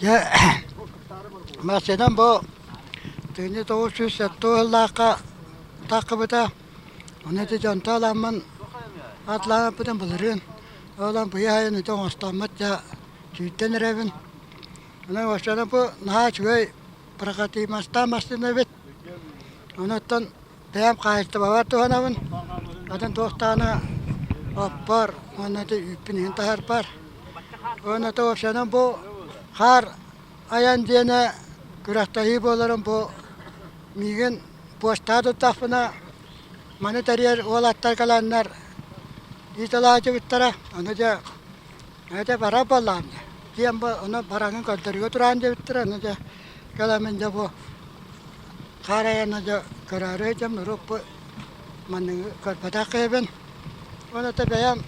Дьэ, массыынам бу 1907 сыллаахха таххыбыта. Ону ити дьонтон ыламмын атлаабыппытын былырыын ылан быйыл сайын ити оҥостоммут дьэ сүүрдэн эрэбин. Онон оччону бу наһаа үчүгэй прокатимостаах массыына эбит. Онуттан бэйэм хаһаайыстыбабар туһанабын. Атын туох даҕаны оппор уонна ити үүппүн иһин таһарбар. Уонна уопсайынан бу хаар айан диэнэ күрэхтэһии буоларын бу миигин пуостаҕа туттахпына маны тэрийэр уолаттар кэлэннэр ыыталаачыбыттара. Ону дьэ этэ барар буоллаҕым дьэ. Диэн бу ону бараҥын көрдөрүүгэ тураан диэбиттэрэ. Ону дьэ кэлэммин дьэ бу хаар айана дьэ көрөөрү сылдьам урут бу манныгы көрбөтөх киһибин. Уонна да бэйэм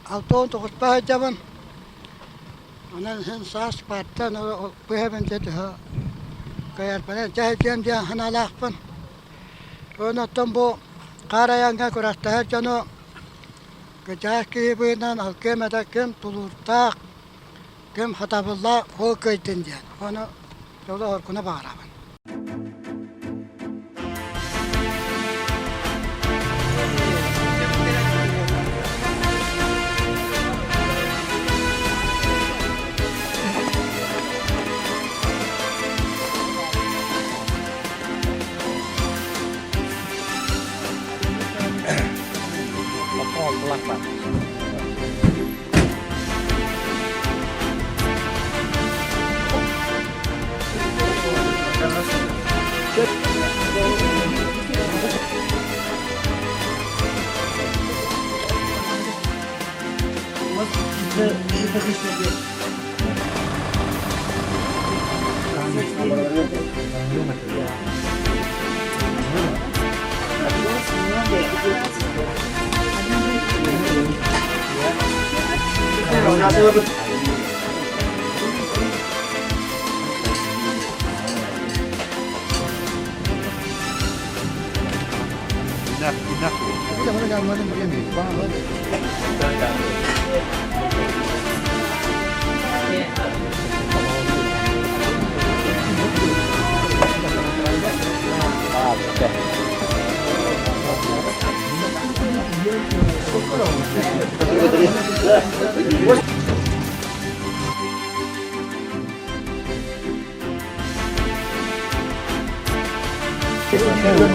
69 сылдьабын. Онон син саас баартан быһабын дьэ төһө кыайарбынан дьэ сылдьыам диэн санаалаахпын. Уонна оттон бу хаар айаҥҥа күрэхтэһэр дьону кычаас киһи быһыытынан алгыам этэ ким тулуурдаах, ким сатабыллаах ол кыайдын диэн. Ону дьолу-соргуну баҕарабын.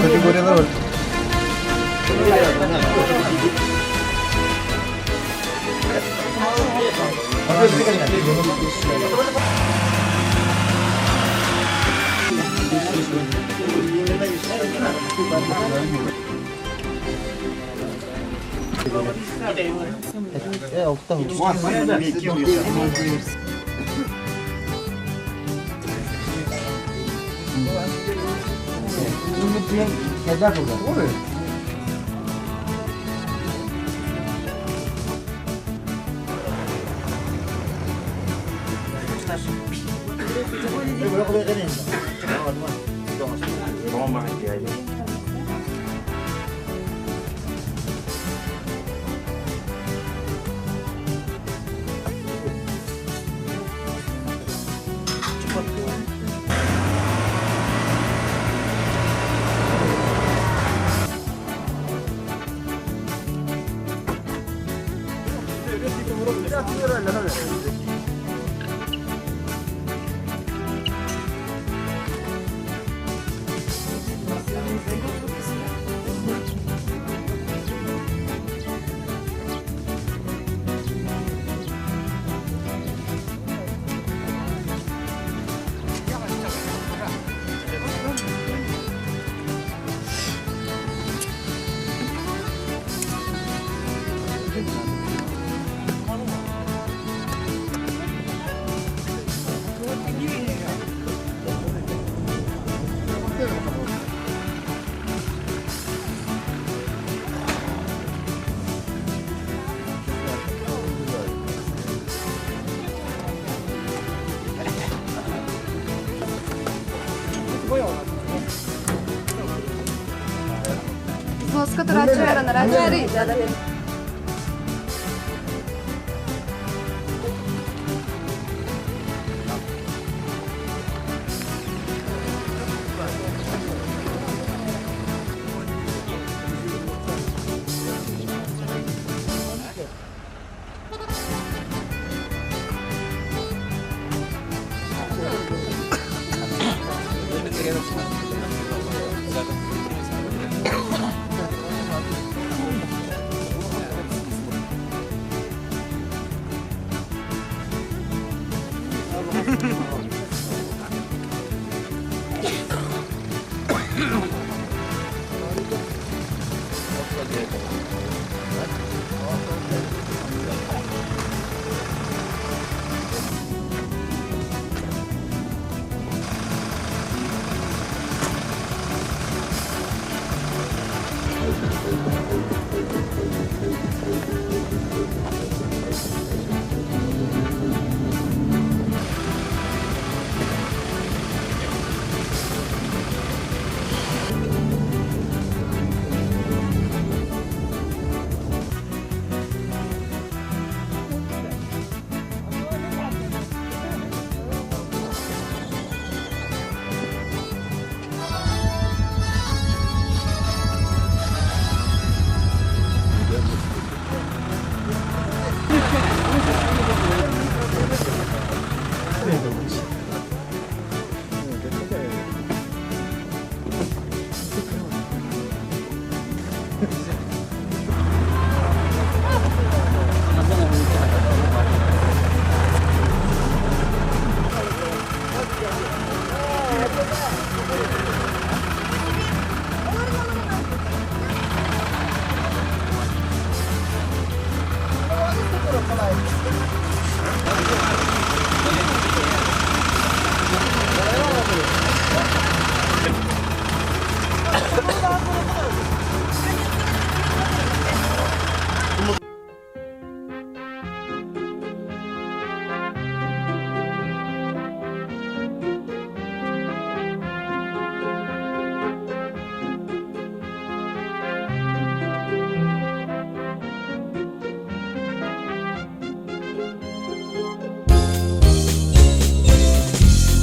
Категориялар бар. Взноска турааччылар анараа.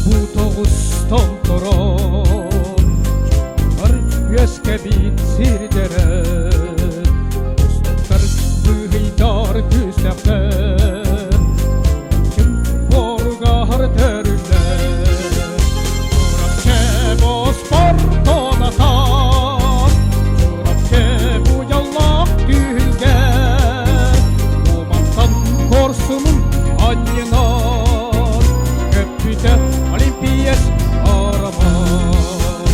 Бу тоҕус томторон дьоннор үөскэбит сирдэрэ Устуктар быһыйдар түстэхтэр Чым боругар төрүллэр Чурапчы боспортон атар Чурапчы буйаллаах түһүлгэ Кумантан корсунун анньынан Көппүтэ Олимпиец араман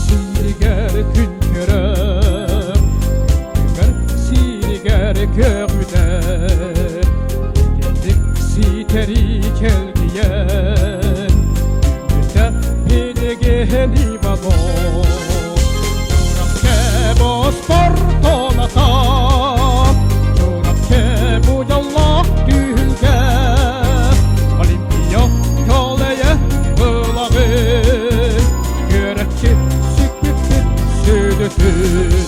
Сиригэр күн көрөр Күнгөр сиригэр көҕүтэр Итинник ситэри чэлгийэн Күнүтэ Пинигин Иванов Чурапчы боспортон атар Чурапчы бу дьоллоох түһүлгэ Олимпия көлөйө ылаҕын Күөрэччи сүкпүппүт сүдүтүн.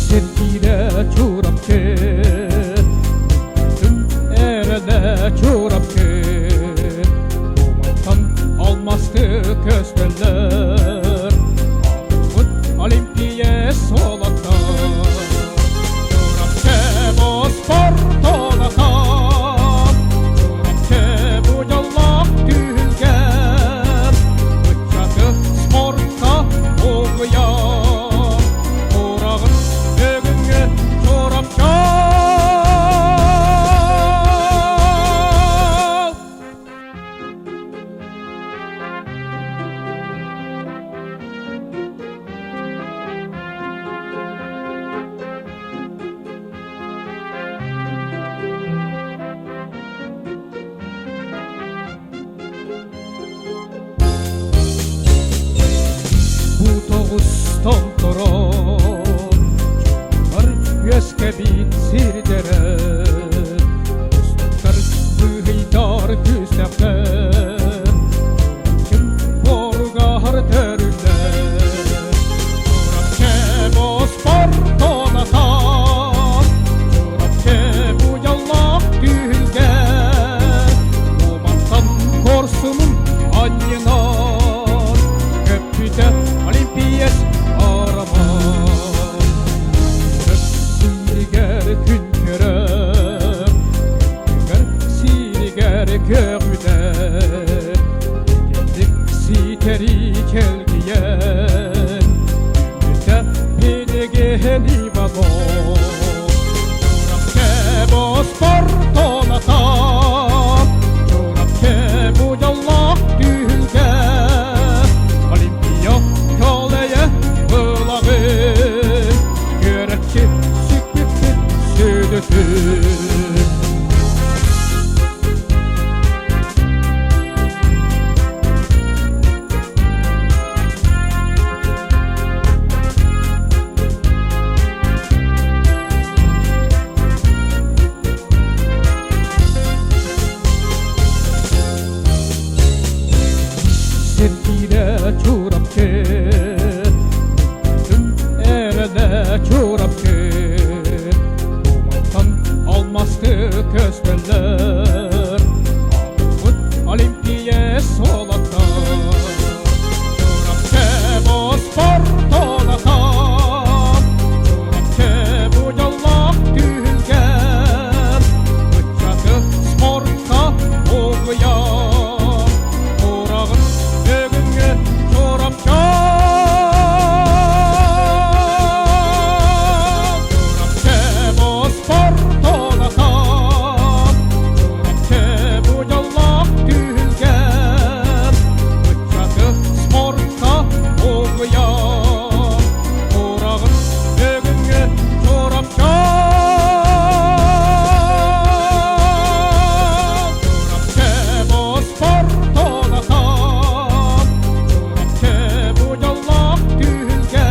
Сэргиирэ Чурапчы, эрэнэ Чурапчы, Тумантан алмасты көстөллөр, Аҕыспыт Олимпия суолаттар. Чурапчы боспортон атар, Чурапчы бу дьоллоох түһүлгэ, Ыччаты спортка угуйар. Тураҕын бүгүҥҥү Чурапчы! Сири көҕүтэр, итинник ситэри чэлгийэн, үүммүтэ билигин Иванов. Чурапчы боспортолата, Чурапчы бу дьоллоох түһүлгэ, Олимпия көлөйө ылаҕын, Күөрэччи сүкпүппүт сүдүтүн. Сирдиирэ Чурапчы, эрэнэ Чурапчы, Тумантан алмасты көстөллөр, Аатырбыт Олимпия суолата. Чурапчы бу спортолата, Чурапчы бу дьоллоох түһүлгэ, Ыччаты спортка угуйар, Кураҕын бүгүҥҥү Чурапчы! Чурапчы бу спортолата, Чурапчы бу дьоллоох түһүлгэ, Ыччаты спортка угуйар, Кураҕын бүгүҥҥү Чурапчы! Чурапчы бу спортолата, Чурапчы бу дьоллоох түһүлгэ,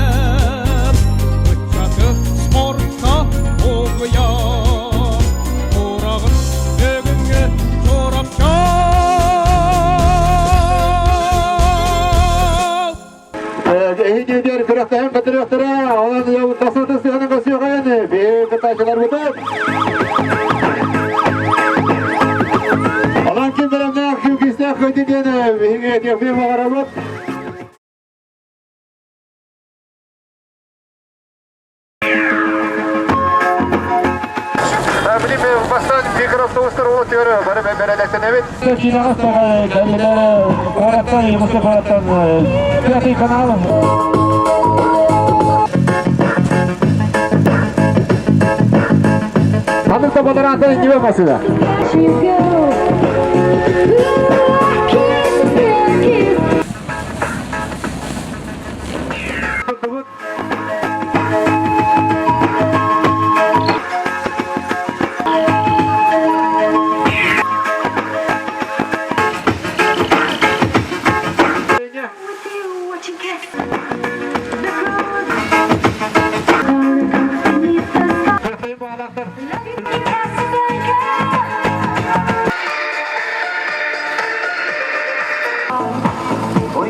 Ыччаты спортка угуйар, Кураҕын бүгүҥҥү Чурапчы! Эһиги күрэхтэһэн көтөрүөхтэрэ, онон тасыты сыһаны көрсүөҕүн, биһиги кыттааччыларбытын. Онон ким бэлэмнээх, ким күүстээх кыайды диэн биһиги этиэхпит баҕарабыт. Бастаан микроавтобустар уотугар бары бэрэдэктэнэбит. Пятый канал. Ханнык да бадараантан иннибэ масыга.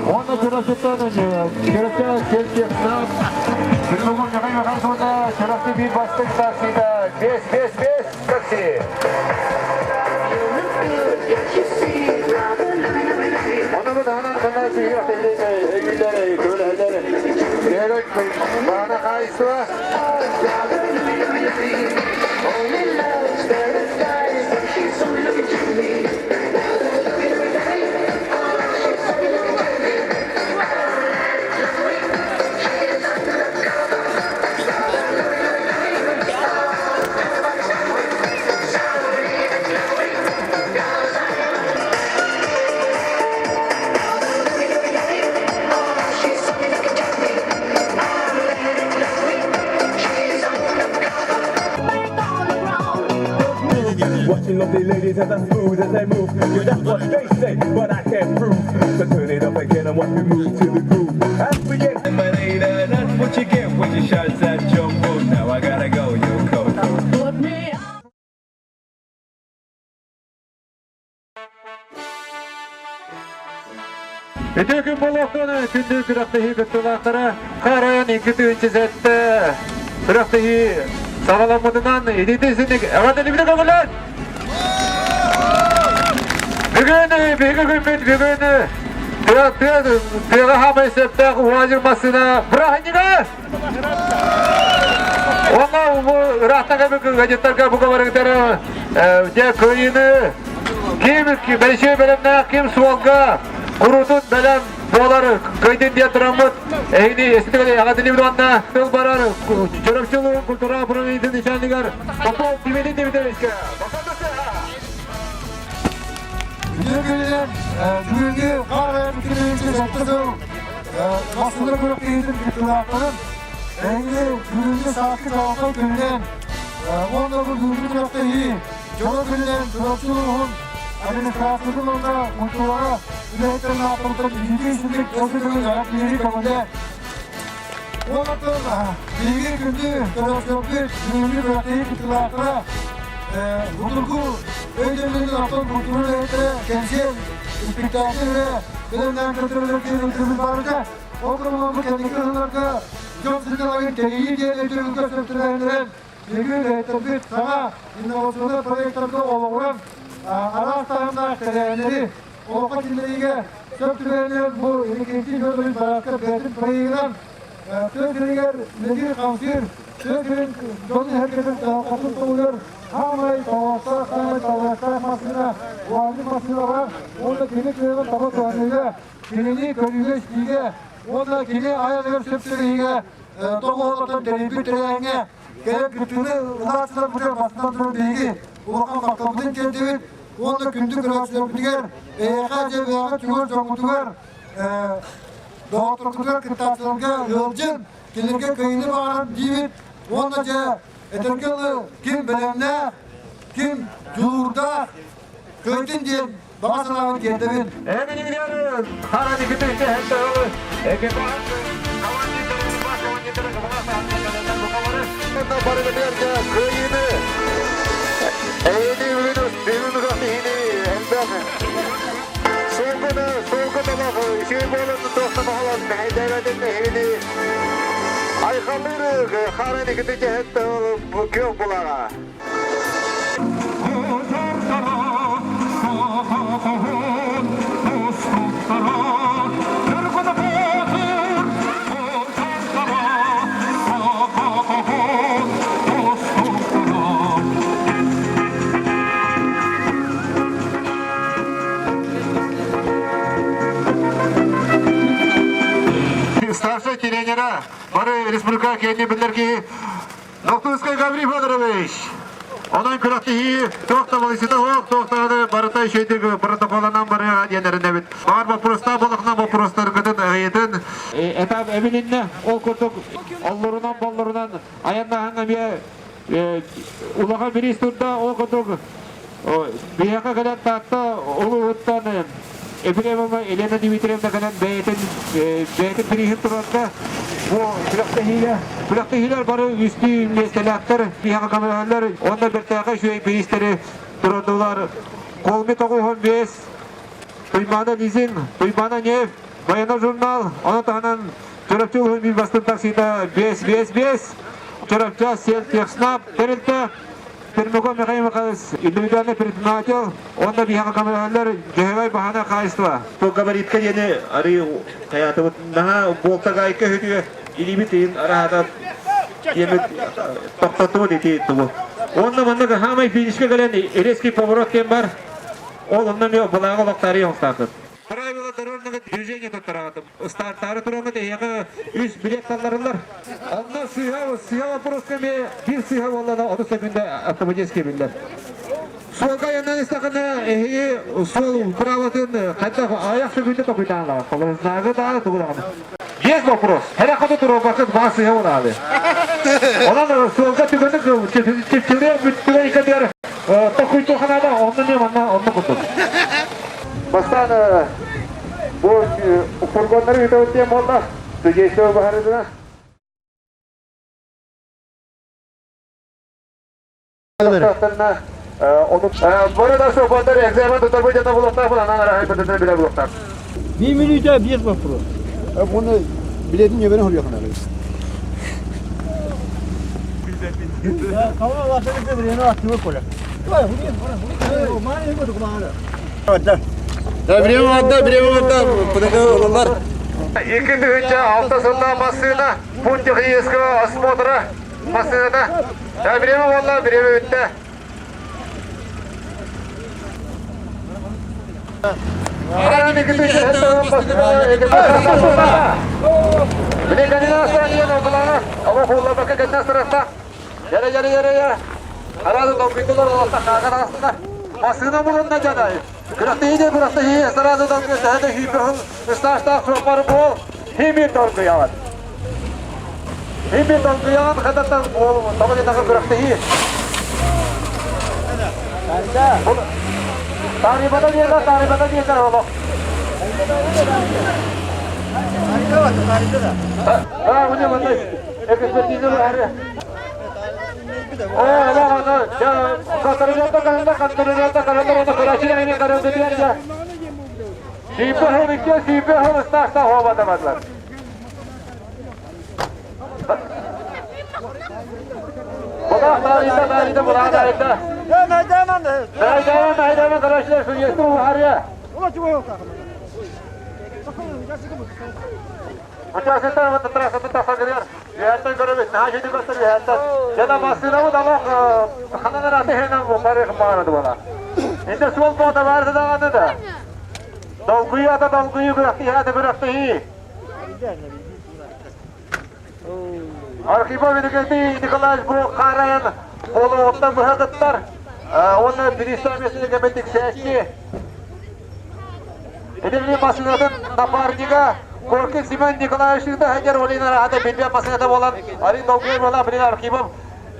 Уонна Чурапчыттан Чурапчы Сельтехнат Бүгүн Михаил Михайловна Чурапчы биир бастыҥ таксита 5-5-5 такси. Оны таһынан хана сүйүөх өйүллэр көмөлөһөллөр. Биһиги баана хаайысыба. Watching lovely ladies as I smooth as they move. Yeah, that's what they say, but I can't prove. So turn it up again and watch me move to the groove. As we get My lady, that's what you get when you shout that jumbo. Now I gotta go, yo, Coco. Үтүө күн буолуохтун, күндү күрэхтэһии кыттыылаахтара. Харайан 2 тыһыынча 7 күрэхтэһии саҕаламмытынан итиитик эҕэрдэлибитэ көҥүлэн! Бүгүн биһиги күммүт бүгүн тыа тыа тыаҕа хаамай сөптөөх УАЗик массыына бырааһынньыга! Онно бу ыраахтан кэлбит ыалдьыттарга бука барыгытар дьэ кыайыыны. Ким бэлисиэ бэлэмнээх, ким суолга куруутун бэлэм буолар кыйдын диэн тураммыт эһини эститигэр эҕэрдэлиибит уонна тыл барар Чурапчы улууһун культура управлениетын начальнигар Попов Дмитрий Дмитриевичка. Үтүө күнүнэн бүгүҥҥү хаар бүтүнүүтү сэттэ сыл массыына күрэхтэһиитин кыттыылаахтарын эһиги бүгүҥҥү сааскы чаҕылхай күнүнэн уонна бу бүгүҥҥү күрэхтэһии дьоро күнүнэн Чурапчы улууһун администрациятын уонна культураҕа үлэһиттэрин ааттарыттан итии-истиҥник өссө төгүл эҕэрдэлиири көҥүлэ. Уонна биһиги күндү көрөөччүлэрбит бүгүҥҥү күрэхтэһии кыттыылаахтара Бутургу өйдөбүлүн оттон культура үлэһиттэрэ кэнсиэр испиктээкил эрэ бэлэмнээн көрдөрөлөр диэн өйдөбүл баар этэ. Ол гынан бу кэнники сылларга дьон сынньалаҥын тэрийии диэн өйдөбүлгэ сөп түбэһиннэрэн биһиги үлэһиттэрбит саҥа инновационнай проектарга олоҕуран араас таһымнаах тэрээһиннэри олоххо киллэриигэ сөп түбэһиннэрэн бу Иннокентий Федорович Барасков бэйэтин проегынан тыа сиригэр үлэлиир-хамсыыр, тыа сирин дьонун эһэргэтин кыһалҕатын туһугар хаамай тоҕоостоох, хаамай табыгастаах массыына, уһаанньык массыына баар уонна кини кыаҕын таба туһаныыга, кинини көрүүгэ-истиигэ уонна кини айаныгар сөп түбэһиигэ тоҕуһаллартан тэрийбит тэрээһиҥҥэ кэлэн кыттыыны ылааччыларбытыгар бастатан туран биһиги улахан махталбытын тиэрдэбит уонна күндү көрөөччүлэрбитигэр эһиэхэ дьэ бэйэҕит чугас дьоҥҥутугар доҕотторгутугар кыттааччыларга ыалдьын, кинилэргэ кыайыыны баҕаран диибит уонна дьэ этэргэ дылы ким бэлэмнээх, ким дьулуурдаах кыайдын диэн баҕа санаабын тиэрдэбин. Кыайыыны эйэни элбэх Сылгыны, сылгы табах үчүгэй буолан туохтан мэһэйдээбэтин эһигини айхаллыыр хаарын икити дьэһэт күөх булаҕа. Старший тренера бары республика киэни билэр киһи Нохтурскай Гаврил Федорович. Онон күрэхтэһии туох да балысыта суох, туох даҕаны барыта үчүгэйдик протоколанан барыаҕа диэн эрэнэбит. Баар боппуруостаах буоллахына боппуруостаргытын ыйытын. Этап эбилиннэ. Ол курдук оллурунан боллурунан айаннаһан эмиэ улахан бириис турда. Ол курдук биһиэхэ кэлэн Таатта улууһуттан Ефремова Елена Дмитриевна кэлэн бэйэтин бэйэтин бирииһин турарда. Бу күрэхтэһиигэ күрэхтэһиилэр бары үстүү миэстэлээхтэр биһиэхэ көмөлөһөллөр. Уонна бэртээхэй үчүгэй бириистэри турардылар. Колми 95, Туймаана Лизин, Туймаана Нефть, Военный журнал, ону таһынан Чурапчы улууһун биир бастыҥ таксита 555, Чурапча Сельтехснаб тэрилтэ, Пермяков Михаил Михайлович, индивидуальный предприниматель, уонна биһиэхэ көмөлөһөллөр Дьөһөгөй баһана хаһаайыстыба. Бу габаритка диэни арыы хайаатыбыт наһаа буолтагайка үһүтүө илиибит ыйын араһата диэмит тохтоттубут ити тубу. Уонна маннык хаамай финишка кэлэн резкий поворот диэн бар. Ол онно эмиэ былааҕы олохтоору оҥостаахпыт. Правила дорожного движения туттараҕытым. Стартаары тураҥҥыт эһиэхэ үс билет талларыллар. Онно сыыһа, сыыһа вопроска эмиэ биир сыыһа буоллаҕына 30 секунда автоматически биллэр. Суолга айаннаан истэххинэ эһиги суол праватын хайдах айах сөбүтэ токуйдаан Холорузнаагы да тугу даҕаны. Есть вопрос. Эрэ хоту туруорбаккыт баа сыыһа буолаалы. Онон суолга түгэни чэпчэлиэн бүттүгэн иккэтигэр токуйдуоханаада онно не манна онно курдук. Бастаан бу фургоннары ыытабыт диэн буолла. Судейство баһарыдына. Бары да суоппардар экзамен тутарбыт дьоно булуохтаахпын, анан араһай билэ булуохтаах. Биир мүнүүтэ биэс вопрос. Оны билетин нөмерин хоруйахына. 2006 сыллаах массыына пункт технического осмотра массыыната. Время буолла, время бүттэ. Масына булунна жадай. Күрәхтеһиде күрәхтеһи сразу долгы сәһәдә хипехыл ысташтах шопары бол химир долгуяган. Химир долгуяган хататтан бол тоҕо тағы күрәхтеһи. Тарибада диэдэ, тарибада диэдэ олох. Да, у него экспертиза бары. О, ана, контролята каранда, контролята каранда, оны карачы айны каранды диярга. Сипе хол икке, сипе хол ысташта хоба дамадлар. Бұлақ тарида, тарида, бұлақ тарида. Найдама, найдама, карачылар, сүргесті бұхария. Участыктар вот трассада тасагырар. Виаттан көрөбүт, наха жеди көстөр виаттан. Жана массыынабыт алох ханан аты хенен бары хыммаанады була. Инде суол бота барды даҕаны да. Долгуйу ата долгуйу күрэхтиһи ата күрэхтиһи. Архипов Иннокентий Николаевич бу харайын болуоттан быһа кыттар. Оны биристан месіне кеметтик сәчи. Эдемли масынатын напарнига Коркин Семен Николаевич да хәҗәр олина рахата билбе масыната болан Али долгуй бола билин Архипов.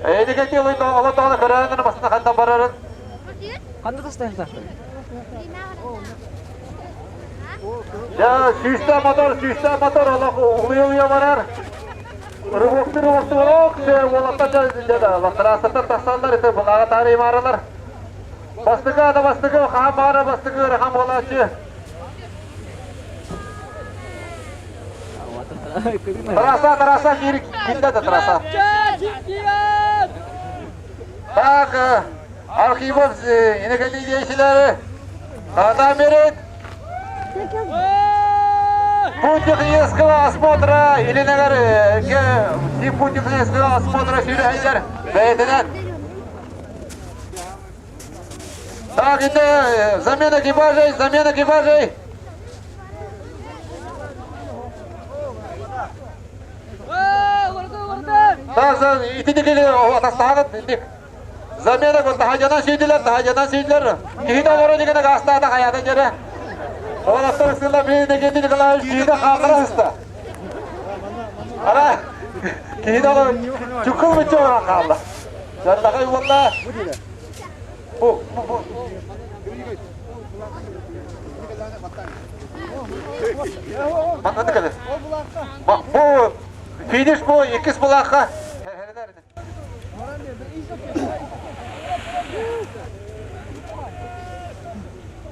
Эдегети олы олы тоны көрәнен масына хандан барарын. Қандай тастайықтар? Я сүүстэ мотор, сүүстэ мотор олох улуйа барар. Рывокты рывокты олох, олохта жада, трассата тасаллар, это булага тары баралар. Бастыгы да бастыгы, хам бара бастыгы, рахам болачы. Трасса, трасса, кири, кинде да трасса. Так, Архипов, инекети дейшилери, Адам берет. Путь технического осмотра или нагар, путь технического осмотра сюда бәйтінен. Так, это замена экипажей, замена экипажей. Так, итини атастағыт, индик. Замена кол тахажанан сүйділер, тахажанан сүйділер. Кихида олары дегені гастада хаята жері. Олақтар сыла бейді кетті Николаевич кихида қақыра ұста. Ара, кихида олары чукыл мүтчі оған қалды. Жандақай олла. Бу, бу, бу. Маннады кәді. Бу, финиш бу, икис булаққа.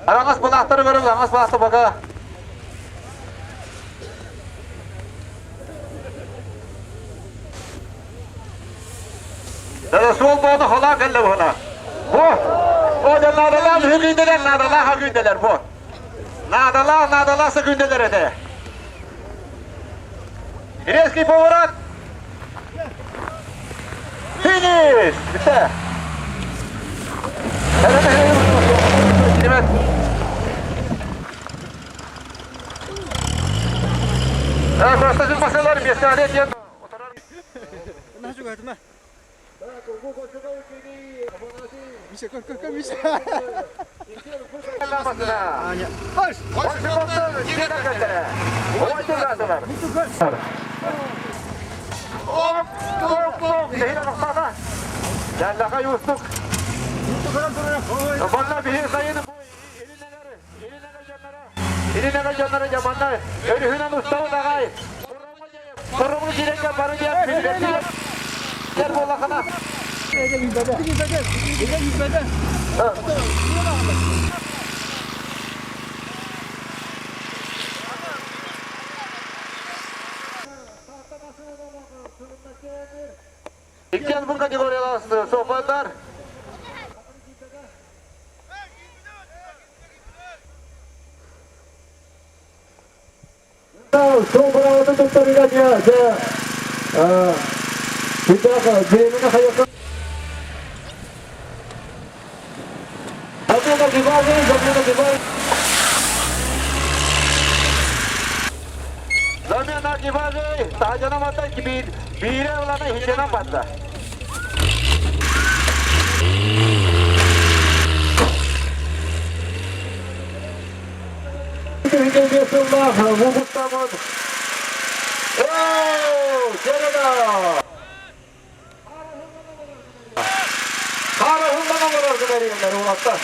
Араңыз булақтары көріп, аңыз булақты баға. Дада сол боны хола кәлі бұна. Бу, о да надалар хүгінделер, надалар хүгінделер бу. Надалар, надаласы күнделер еді. Резкий поворот. Финиш! Бітті. Просто масалар бесалет ен. Иккен бұл категорияласы софандар. Замена экипажей, замена экипажей. Замена экипажей таһдьанан барда, биирэ ылана иһдьэнэн барда. Сыллаах мугуттамыт. Оо, Серега! Хара хундан олорор гына уолаттар.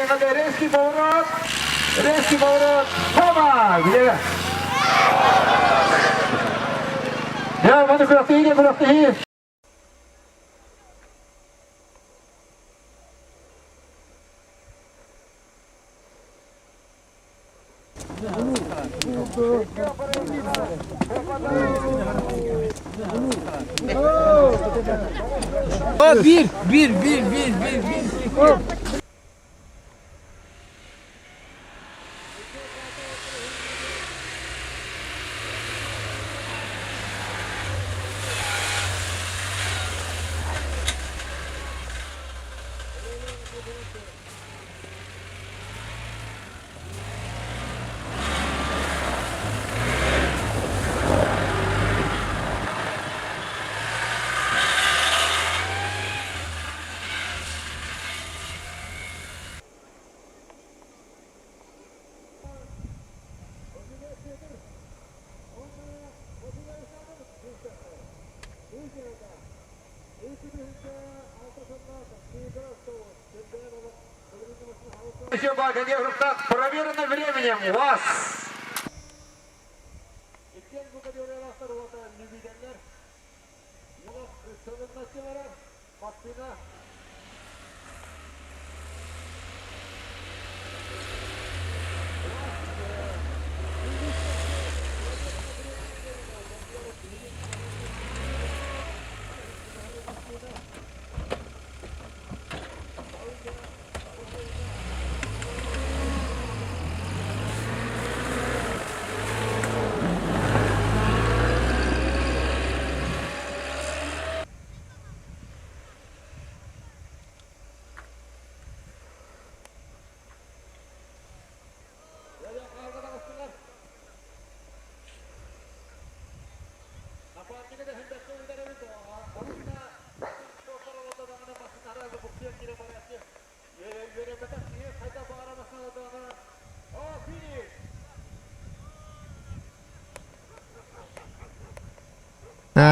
Так, Резкий поворот! Резкий поворот! Хома! Где? Я, маны күрәхтеһи, күрәхтеһи. Bir, bir, bir, bir, bir, bir, iki. Проверено временем вас.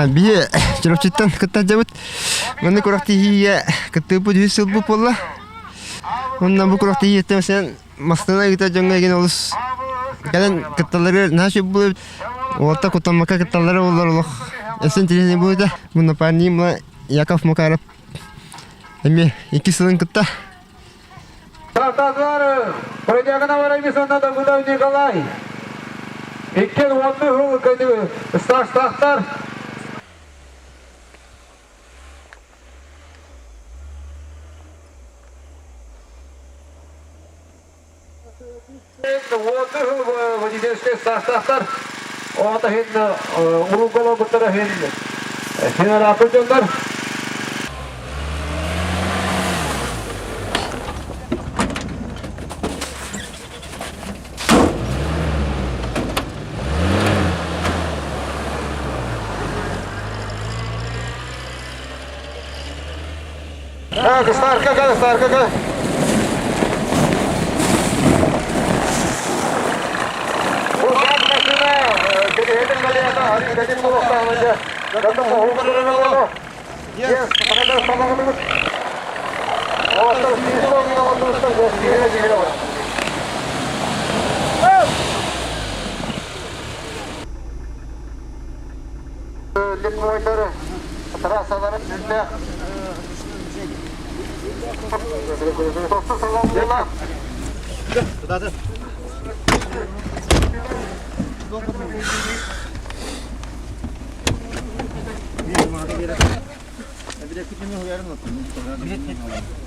Бие Чурапчыттан кытта дьабыт. Манна күрэхтэһиигэ кыттыыппыт үһүс сылбыт буолла. Онно бу күрэхтэһииттэн сен мастына ыыта дьоҥҥо игин олус кэлэн кытталларыгар наһаа сөп буолуо эбит. Уолаттар куттаммакка кытталлара буоллар олох өссө интэриэһинэй буолуо этэ. Бу напарнигым Яков Макаров эмиэ икки сылын кытта. Тартазары, Продягана Раисовна Дагудов Николай. Иккен уонну хыл сташтахтар. Уонну хыл водительскай сташтахтар. Ота хин уруголо буттара хин хин дьоннор. Старка, старка,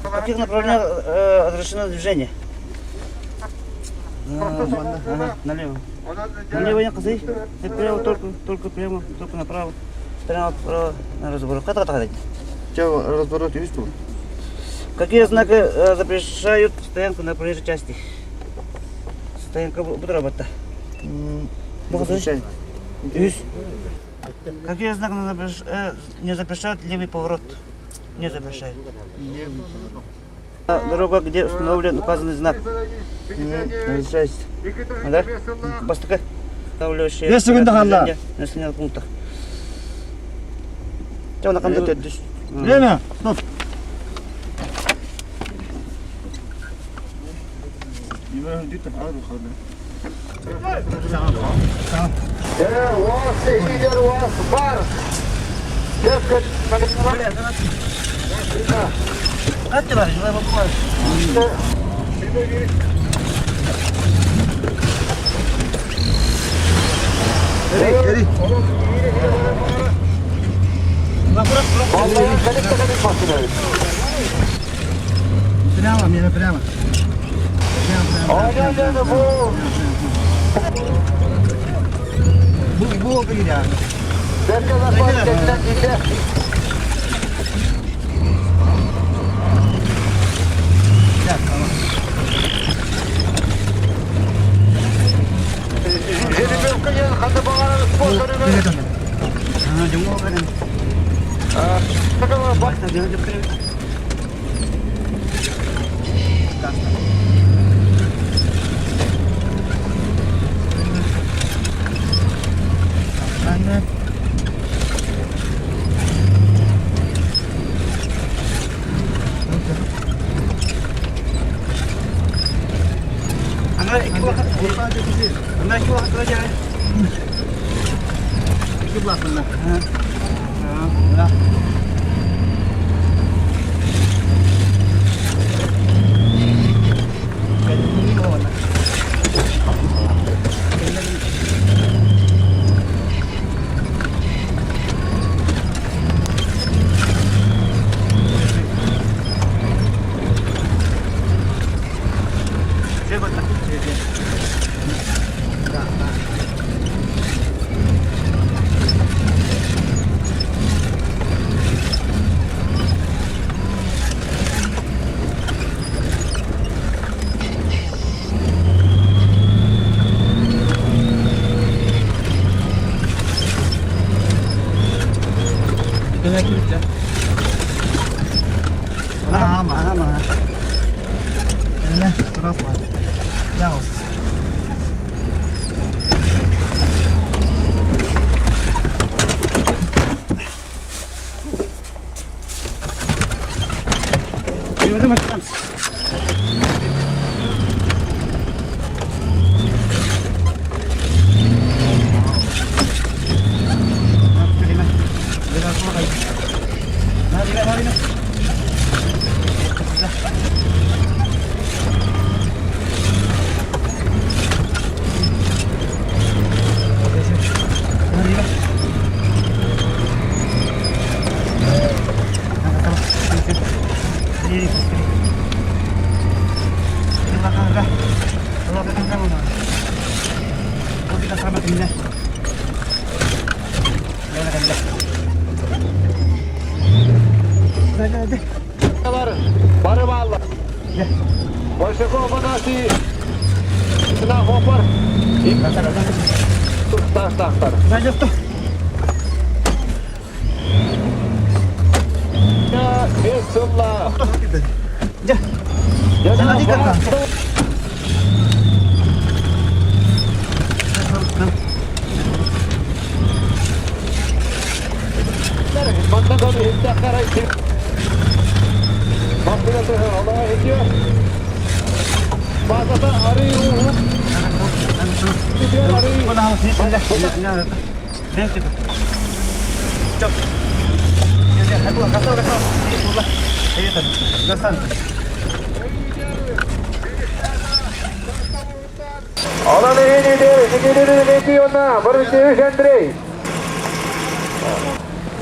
В каких направлениях разрешено движение? Ага, налево. Налево не кызый. Прямо только, только прямо, только направо. Прямо право на разворот. Ката ката Че, разворот есть тут? Какие знаки запрещают стоянку на проезжей части? Стоянка буду работать. Запрещает. Какие знаки не запрещают левый поворот? Не запрещают. Дорога, где установлен указанный знак. Разрешается. Да? Бастыка. Устанавливающие 5 секунд хаалла. Населенных пунктах. Время. Стоп. Прямо, мне прямо. Прямо, прямо, прямо. Бу бу бир.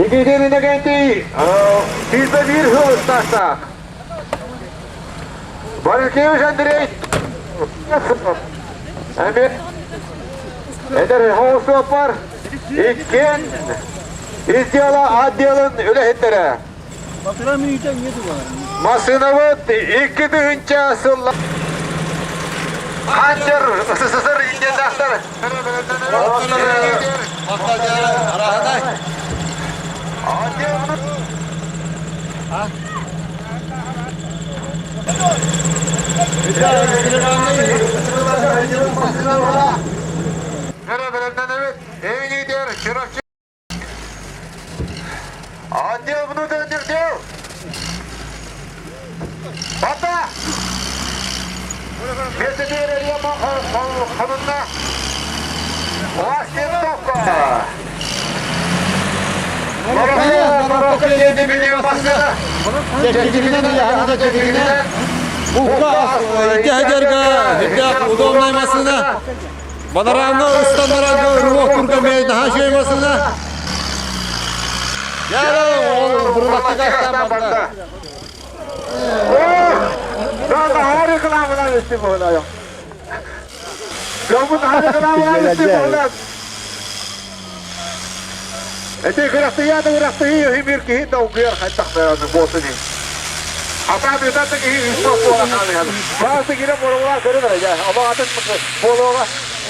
Никитин Иннокентий 101 сыл ыстаастаах. Борисевич Андрей эмиэ эдэр суоппар иккиэн ис дьыала отделын үлэһиттэрэ. Массыынабыт 2000 сылла Хантер СССР индиандаахтар Отдел внутренних дел! Бата! Миэстэтигэр хонунна Ластинтовка! Удобная машина. Бадараанга ыстаннарарга ырыа турга мэй наһаа үчүгэй массыына. Дьэ, бурулаттыга барда. Эти кырахтыйа да кырахтыйы үһү киһи долгуйар хайдах буолсун Ата бүтата киһи үс буола хаалыһан. Баасы кире борула көрөр эрэ. Оба атын буолуоҕа.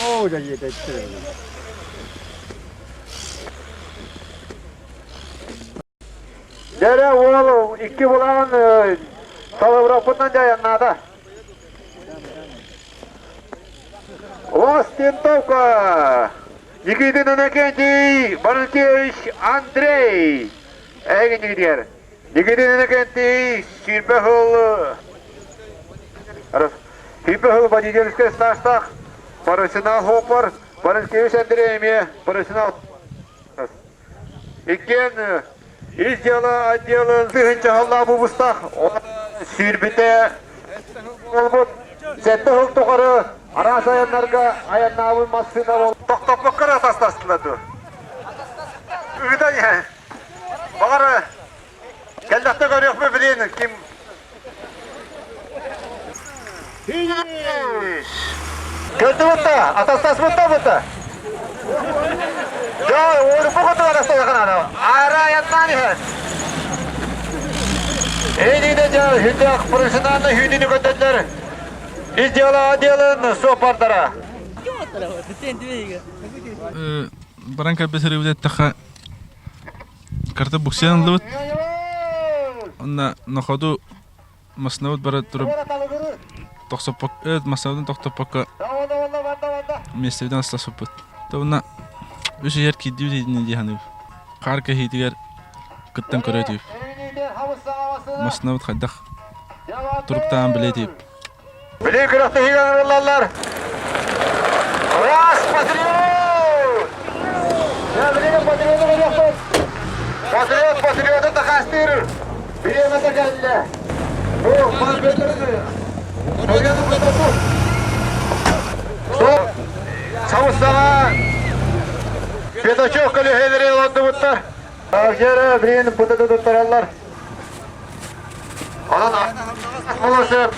Оо, дьэ Дьэрэ уол икки булаан салыбыраппытынан дьайаннаата. Остинтовка! Никитин Иннокентий Валентинович Андрей! Эһиги Никитигэр. Никитин Иннокентий сүүрбэ сыл сүүрбэ сыл водительскай стажтаах профессионал хоппор Валентинович Андрей эмиэ профессионал Иккиэн ис дьыала отделын тыһыынча сыллаах бубустаах сүүрбүтэ буолбут. Сэттэ сыл тухары араас айаннарга айаннаабыт массыына бол тохтоппокко эрэ атастастылар дуо? Ыытан иһэ. Баҕар кэллэхтэ көрүөхпүт билин ким Көрдүбүт да, атастаспыт да быта. Дьэ, уурбу куту атастаһахана. Аара аяннаан иһэр. Эйниде дьэ, хүндээх профессиональный хүүнүнү көтөллөр. Ис дьыала отделын суоппардара. Баран кэлбит сырыыбыт эттэххэ карта буксиан ыллыбыт. Онно на ходу массыынабыт бара турар тохсоппокко массыынабытын тохтоппокко миэстэбитин астаспыппыт. Уонна үс иһэр киирдибит итиннэ дии саныыбын. Хаар кэһиитигэр кыттан көрө этибит. Массыынабыт хайдах туруктааҕын билэ этибит. Били күрэхтэһиигэ ыҥырыллаллар. Раз, патриот! Билигин патриоту көрүөхпүт. Патриот патриоту дакаастыыр бириэмэтэ кэллэ. Бу Сабыстаҕа Пятачок көлөһөлөрү олордубуттар. Жера билигин пытаты туттараллар. Онон Молосов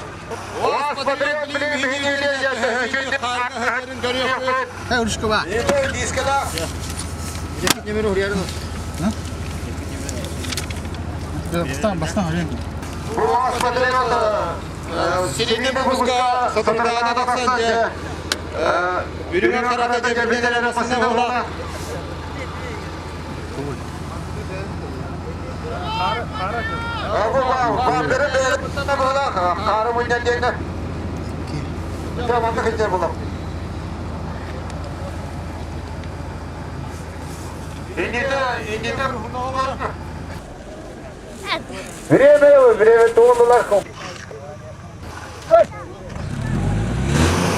Время, время туоллулар.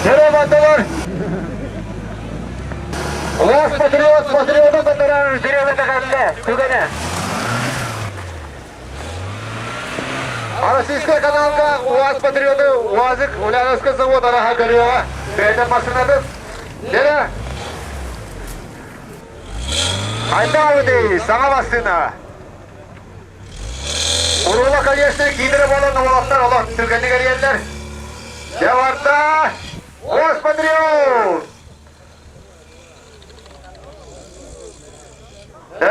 Серебаталар! Лас патриот, патриоты батаран Серега кэллэ, түгэнэ. Российскай каналга УАЗ патриоты УАЗик Ульяновский завод араха көрүөҕэ. Бэйэтэ массыынатын. Дэрэ. Хайдаабытый саҥа массыына. Урула, конечно, киинэрэ буолан уолаттар олох түргэнник эрийэллэр. Дьэ барда! Ос патриот! Дьэ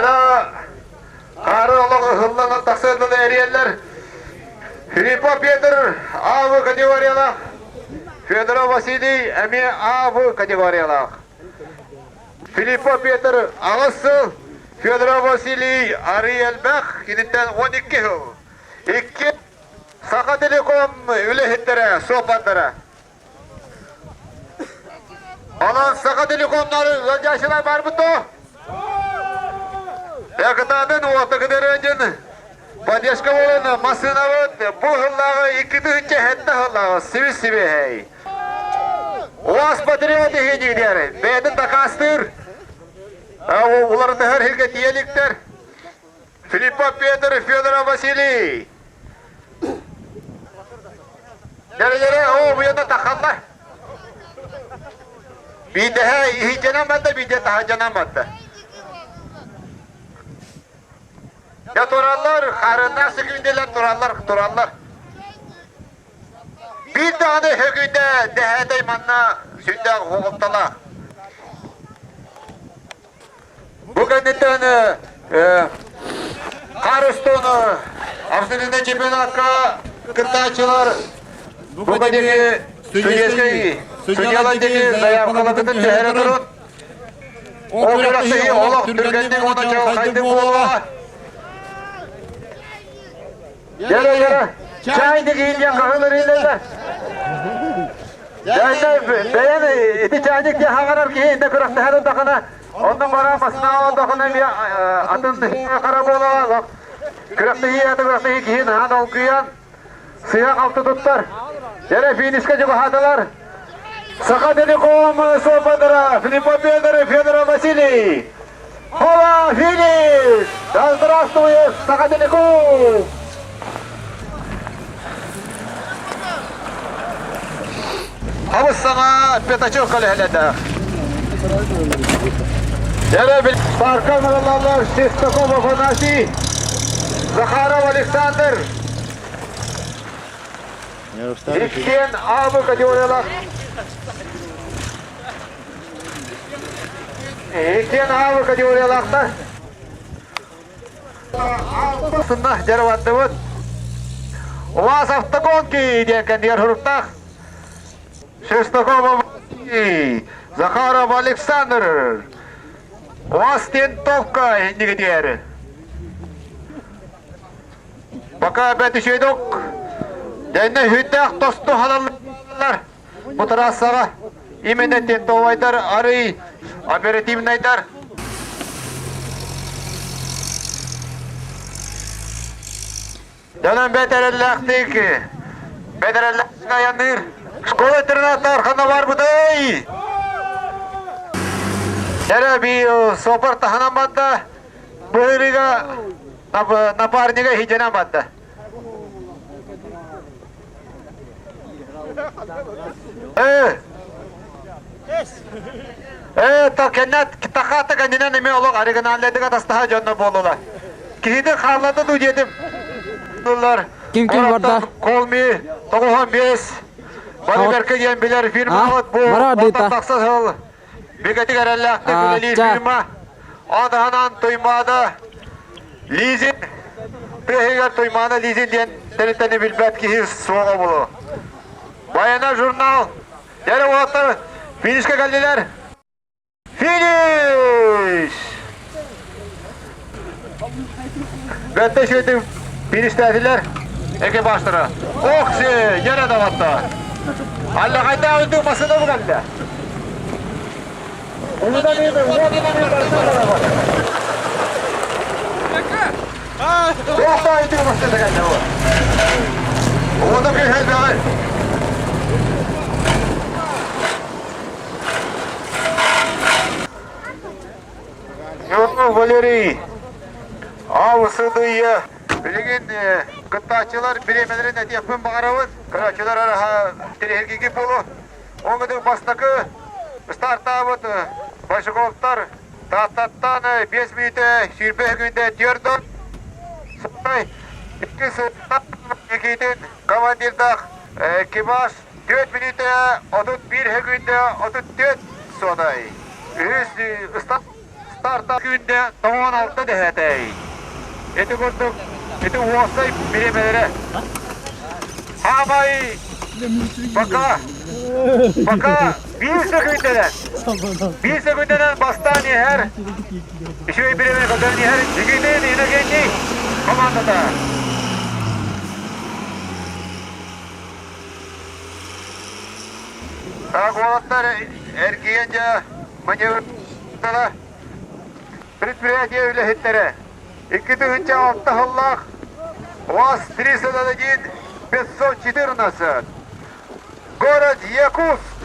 хаары олох ыһыллан тахсыан дылы эрийэллэр. Филиппов Петр АВ категориялаах, Федоров Василий эмиэ АВ категориялаах. Филиппов Петр аҕыс сыл, Федоров Василий арый элбэх, киниттэн 12 сыл. Икки Саха Телеком үлэһиттэрэ, суоппардара. Онон Саха Телекомнары ыалдьааччылар барбыт дуо? Экытаатын уоттакыдыры диэн поддержка буолан массыынабыт бу сыллааҕы 2007 сыллааҕы сибис-сибиэһэй. УАЗ патриот иһинигэр бэйэтин дакаастыыр уларытыһар сиргэ тиийэ иликтэр. Филиппов Петр, Федоров Василий. Дэрэ-дэрэ, оо, буйана тахаллар. Биирдэһэ иһийдэнэн барда, биирдэ таһырдьанан барда. Дьэ тураллар, харыннаах сөкүүндэлэр тураллар, тураллар. Биир даҕаны сөкүүндэ дэһээтэй манна сүрдээх хоҕолтолоох. Бу кэнниттэн Харыстон абсолютнай чемпионатка кыттааччылар бу кэнники судейскай судьялар диэки заявкаларбытын түһэрэ турун. Ол күрэхтэһии олох түргэнник уонна чаҕылхайдык буолуоҕа. Yere yere. Чайник иһин хаһылар иһиллэллэр. Бэйэн ити чайник диэн хаҥарар киһи инде күрэхтэһэр даҕаны онно баран баснаава даҕаны эмиэ атын хара буолаҕа күрэхтэһии аты күрэхтэһии киһи наһаа долгуйан сыһа-халты туттар. Дьэрэ финишка чугаһаатылар. Саха Телеком суоппардара Филиппов Федор, Федоров Василий. Хола финиш! Да здравствует Саха Телеком! Абыс саҥа пятачок көлөһөлөдө. Дьэрэ парка нырылалар Шестаков Афанасий, Захаров Александр, Иккиэн аабы категориялаах Иккиэн аабы категориялаахтар. Сынна дьарыбаттыбыт. УАЗ автогонки диэн кэннигэр суруктаах. Шестаков Захаров Александр. УАЗ тентовка иннигитиэр. Пока опять үчүгэйдик. Дэннэ хүттээх тосту халаллар. Бу трассаҕа именно тентовайдар арый оперативнайдар. Дьонон бэтэрэллээхтик бэтэрэллээхтик айанныыр. Школа-интернаттар ханна барбытай? Дьэрэ би сопар таһынан барда. Быһырыга напарнига иһдьэнэн барда. Э! Э, та кэннэ тахаата кэннинэн эмиэ олох оригинальныйдык атастаһа дьонно буоллулар. Киһитин хааллата дуу диэтим. Дуллар. Ким ким барда? Колми 95 Барыберка диэн билэр фирмабыт бу онтон тахса сыл бигэтик эрэллээхтик үлэлиир фирма. Адаһанан Туймаада Лизин тыаһыгар Туймаада Лизин диэн тэрилтэни билбэт киһи суоҕа буолуо. Баяна журнал Дьэ уолаттар финишка кэллилэр. Финиш! Бэтте үчүгэйдик фиништээтилэр экипажтара. Ох, дьэрэ даватта. Алла хайда үрдүк массыына бу кэллэ. Уунан уонунан барыта Туохта үрдүк массыына кэллэ бу. Уота күйһэлбэҕи. Ньургун Валерий Аусыдыйа билигин кыттааччылар бириэмэлэрин этиэхпин баҕарабын. Көрөөччүлэр араха тириһиргиги буолу. Оҥодук бастакы стартаабыт Большаковтар. Тааттаттан 5 мүнүүтэ 20 секүндэ 4 Сарай иккис Никитин командирдаах экипаж 4 мүнүүтэ 31 секүндэ 34 содай. Үһүс старта күндэ 96 дэһэтэй. Ити курдук ити уопсай бириэмэлэрэ. Хаамай пока пока биир сөкүүндэнэн биир сөкүүндэнэн бастаан иһэр үчүгэй бириэмэ көтөн иһэр Никитин Иннокентий командата. Так уолаттар эргийэн дьэ маневрдара предприятие үлэһиттэрэ 2006 сыллаах УАЗ-301 514 город Якутск.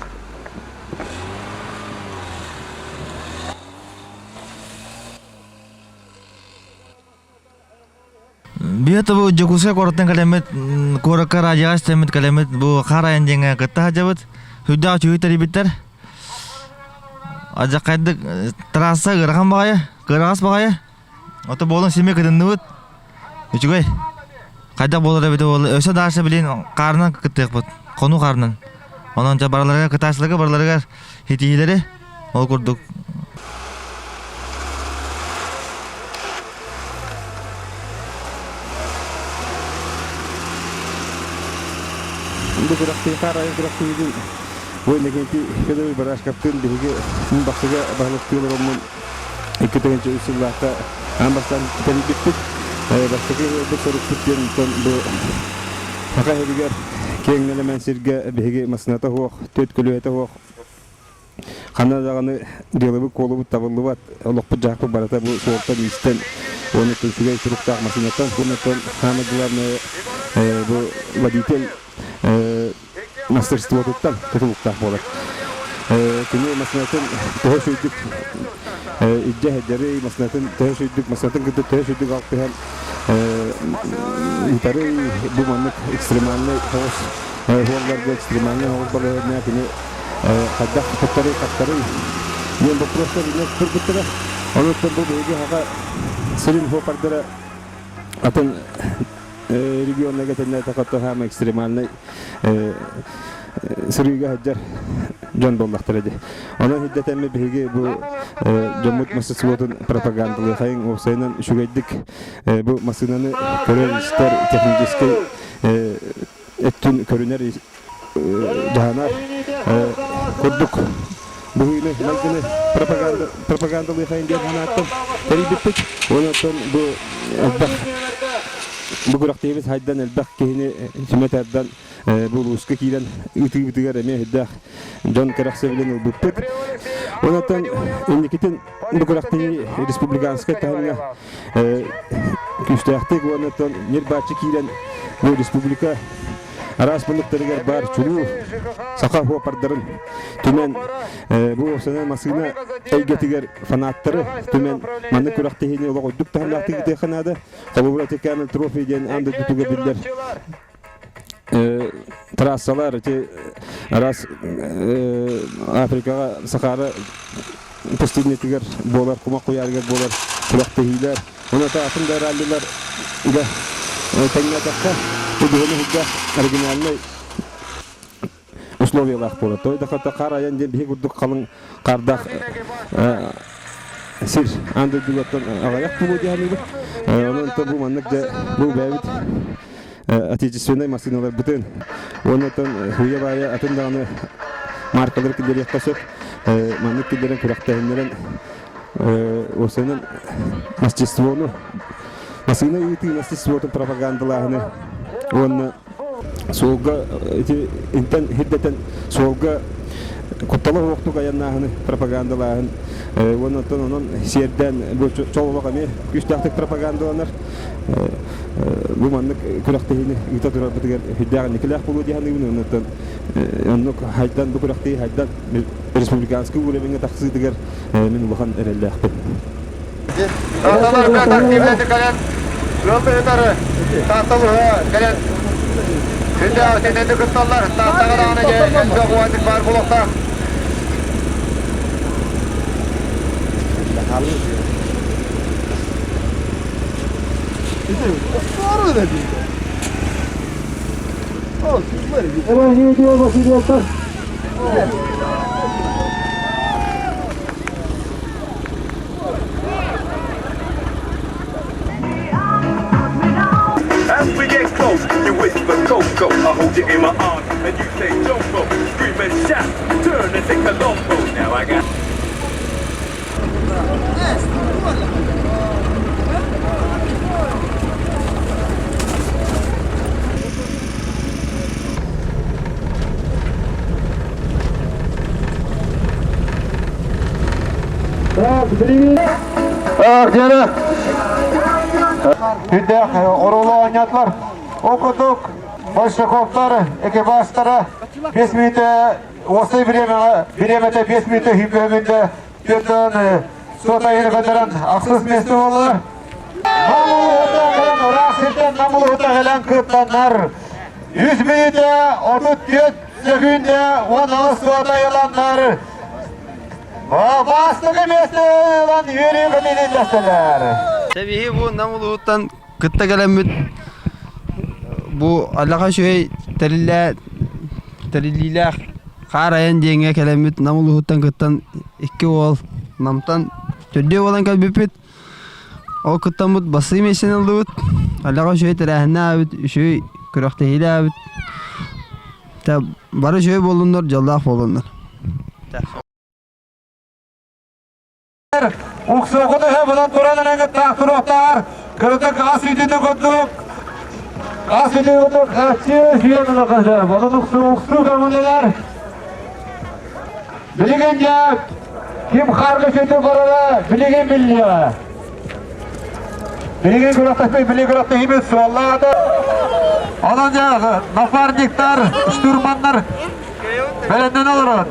Биһиэхэ бу Дьокуускай куораттан кэлэммит, куоракка радиоҕа истэммит кэлэммит бу хаар айан диэҥҥэ кытта сылдьабыт. Сүрдээх үчүгэй тэрийбиттэр. Алдьархайдык трасса ыарахан баҕайы, кыараҕас баҕайы. Ото буолан симэ кытынныбыт. Үчүгэй. Хайдах буолар эбитэ буолла. Өссө дальше билин хаарынан кыттыахпыт. Хонуу хаарынан. Онон дьэ барыларыгар кытааччыларга барыларыгар ситиһиилэри ол курдук Бу күрэхтии хаар айан күрэхтиибитин бу Иннокентий Федорович Барашковтыын биһиги Бахсыга баһылыктыы олороммун 2003 сыллаахха аан бастаан тэрийбиппит. Бастакы ылбыт сорукпут диэн онтон бу Саха сиригэр киэҥ нэлэмэн сиргэ биһиги массыыната суох, төрт көлүөһэтэ суох ханна даҕаны дьыалабыт-куолубут табыллыбат, олохпут-дьаһахпыт барыта бу суолтан-иистэн уонна үчүгэй туруктаах массыынаттан уонна самое главное бу водитель мастерствотуттан тутулуктаах буолар. Кини массыынатын төһө сүрдүк илдьэ сылдьарый, массыынатын төһө сүрдүк, массыынатын кытта төһө сүрдүк алтыһан ыытарый, бу маннык экстремальнай соҕус суолларга экстремальнай соҕус балаһыанньа кини хайдах туттарый, хаптарый диэн боппуруостар турбуттара. Онуттан бу биһиги хаха сирин суоппардара атын регионнарга тэннээтэххэ хаама экстремальнай сырыыга сылдьар дьон буоллахтара дии. Онон сирдэтэммит биһиги бу дьоммут мастерствотун пропагандалыахайын уопсайынан үчүгэйдик бу массыынаны көрөр-истэр техническэй өттүн көрүнэр дьаһанар курдук быһыыны майгыны пропаганда пропагандалыахайын диэн санааттан тэрийбиппит. Онон бу элбэх бу күрэхтэһиибит хайдан элбэх киһини түмэ тардан бу улууска киирэн ыытыыбытыгар эмиэ элбэх дьон кэрэхсэбилин ылбыппыт. Онон инникитин бу күрэхтэһии республиканскай таһымҥа күүстээхтик уонна ньир-бааччы киирэн бу республика араас муннуктарыгар баар чулуу саха хуопардарын түмэн бу уопсайынан массыына эйгэтигэр фанаттары түмэн маннык күрэхтэһиини олох үрдүк таһымнаахтык ыытыахха наада. Холобура Текамел трофей диэн аан дойдутугар биллэр трассалар ити араас Африкаҕа Сахара пустыннятыгар буолар кумах куйаарыгар буолар күрэхтэһиилэр Онон атын да раллилар да тэҥнээтэххэ түбүһүнү сылдьар оригинальнай условиялаах буолар. Той да хата хаар айан диэн биһи курдук халыҥ хаардаах сир аан дойдулартан аҕыйах буолуо дии саныыбын. Онон бу маннык дьэ бу бэйэбит отечественнай массыыналарбытын уонна хуйа баайа атын даҕаны маркалары киллэриэххэ сөп. Маннык киллэрэн күрэхтэһиннэрэн Уопсайынан мастерствону массыына ыытыы мастерствотун пропагандалааһыны уонна суолга ити интэн хирдэтэн суолга куттала суохтук айаннааһыны пропагандалааһын уонна оттон онон сиэрдээн бу чололох эмиэ күүстээхтик пропагандаланар бу маннык күрэхтэһиини ыыта турарбытыгар сүрдээх инникилээх буолуо дии саныыбын уонна оттон оннук хайдан бу күрэхтэһии хайдан республиканскай уровеҥҥа тахсыытыгар мин улахан эрэллээхпин. Таатталар активнайдык кэлэн ыалдьыттары Таатталыһа кэлэн сүрдээх активнайдык кытталлар. Тааттаҕа даҕаны дьэ элбэх уазик баар буолуохтаах. As we get close, you whisper Coco. I hold you in my arms and you say Jumbo. Scream and shout, turn and take a Colombo. Now I got. Диэри Күндэх оруолу оонньоотулар. Ол курдук Большаковтар экипажтара 5 мүнүүтэ уопсай бириэмэтэ 5 мүнүүтэ сүүрбэ түөртэн суотайын көтөрөн ахсыс миэстэ буоллулар. Намулуһута ыраах сиртэн намулуһута кэлэн кыттаннар 100 мүнүүтэ 34 сөкүүндэ 18 суотай ыланнар Бастакы миэстэ ылан үөрүү көтүүтүн дэстэлэр. Тэбиһи бу Нам улууһуттан кытта кэлэммит бу алаха үчүгэй тэриллээ тэриллиилээх хаар айан диэҥҥэ кэлэммит Нам улууһуттан кыттан икки уол Намтан төрдүө буолан кэлбиппит. Ол кыттаммыт бассыы миэстэни ыллыбыт. Алаха үчүгэй тэрээһиннээбит, үчүгэй күрэхтэһиилээбит. Бары үчүгэй буоллуннар, дьоллоох буоллуннар. Уксуоху төһө булан туран эрэҥҥэ туруохтаар кырытык ас үтүтү курдук ас үтү курдук аччыы сүйэн ылахасы онон уксу уксуу көҥүллэнэр билигин дьэ ким харгы сүтү барара билигин биллиэҕэ билигин күрэхтэспит билигин күрэхтэһиибит суоллаата онон дьэ напарниктар штурманнар бэлэмнэнэ олорон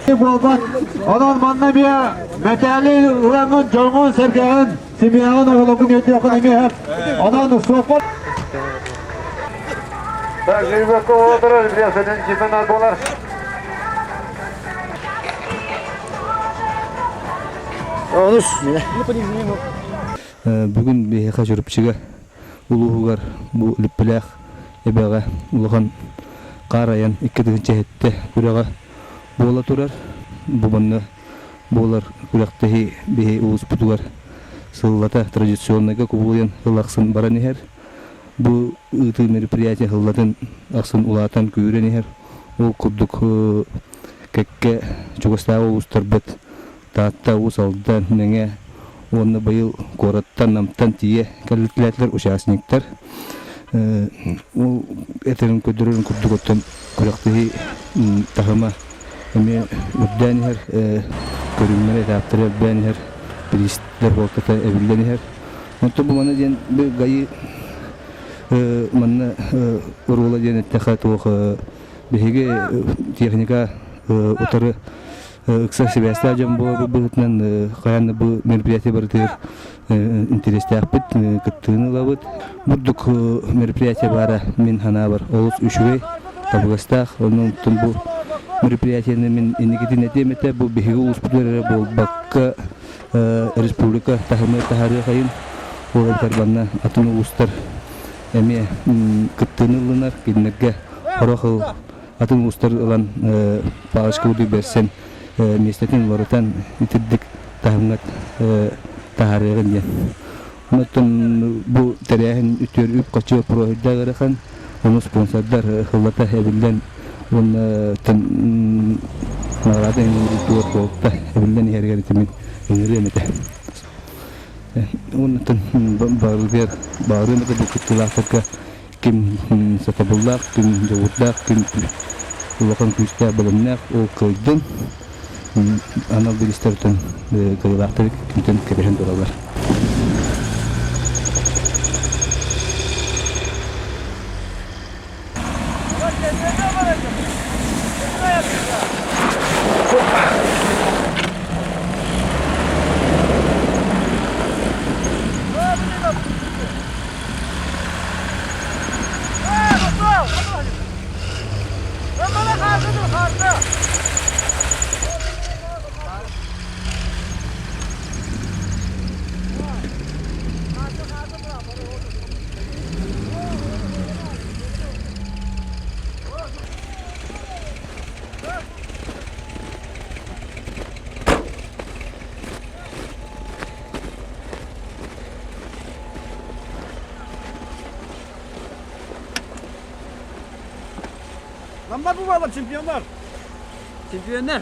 Буолбат. Онон манна эмиэ мэтээли ылаҥҥын дьоҥҥун-сэргэҕин, семьяҕын, оҕолоргун үөрдүөххүн эмиэ сөп. Онон суоппар Так, Жирбеков отырар, билесенин чемпионат болар. Бүгүн биһиэхэ Чурапчыга улууһугар бу Липпилээх эбэҕэ улахан хаар айан 2007 күрэҕэ буола турар. Бу манна буолар күрэхтэһии биһи улууспутугар сыллата традиционнайга кубулуйан сыл ахсын баран иһэр. Бу ыытыы мероприятие сыллатын ахсын улаатан күүрэн иһэр. Ол курдук кэккэ чугастааҕы улуустарбыт Таатта, Уус Алдан, Мэҥэ уонна быйыл куораттан Намтан тиийэ кэллилэр участниктар. Ол этэрин көрдөрөрүн курдук оттон күрэхтэһии таһыма эмиэ үрдээн иһэр, көрүҥнэрэ, этаптара элбээн иһэр, бириистэр буолтата эбиллэн иһэр. Онтон бу манна диэн ГАИ манна оруола диэн эттэххэ туох биһиги техника утары ыкса сибээстээх дьон буоларбыт быһыытынан хайаан да бу мероприятие барытыгар интэриэстээхпит, кыттыыны ылабыт. Бурдук мероприятие баара мин санаабар олус үчүгэй, табыгастаах. Онон бу мероприятиены мин инникитин этиэм этэ, бу биһиги улууспутугар эрэ буолбакка республика таһымы таһаарыахайын, ол эбэтэр манна атын улуустар эмиэ кыттыыны ыллынар, кинилэргэ сорох атын улуустар ылан палочка курдук бэрсэн миэстэтин уларытан итирдик таһымҥа таһаарыаҕын диэн. Оттон бу тэрээһин үтүөр үп-харчы боппуруоһуйда ыарахан, ону спонсордар сыллата эбиллэн уонна наҕараада иҥэрии суолта эбиллэн иһэригэр итимин ыҥырыам этэ. Уонна барытыгар баарыам этэ бу кыттыылаахтарга Ким сатабыллаах, ким дьоҕурдаах, ким улахан күүстээх бэлэмнээх ол кыайдын. Анал бириистэртэн кыайыылаахтары күүтэн кэтэһэн тураллар. Намнар бу баалар чемпионнар. Чемпионнар.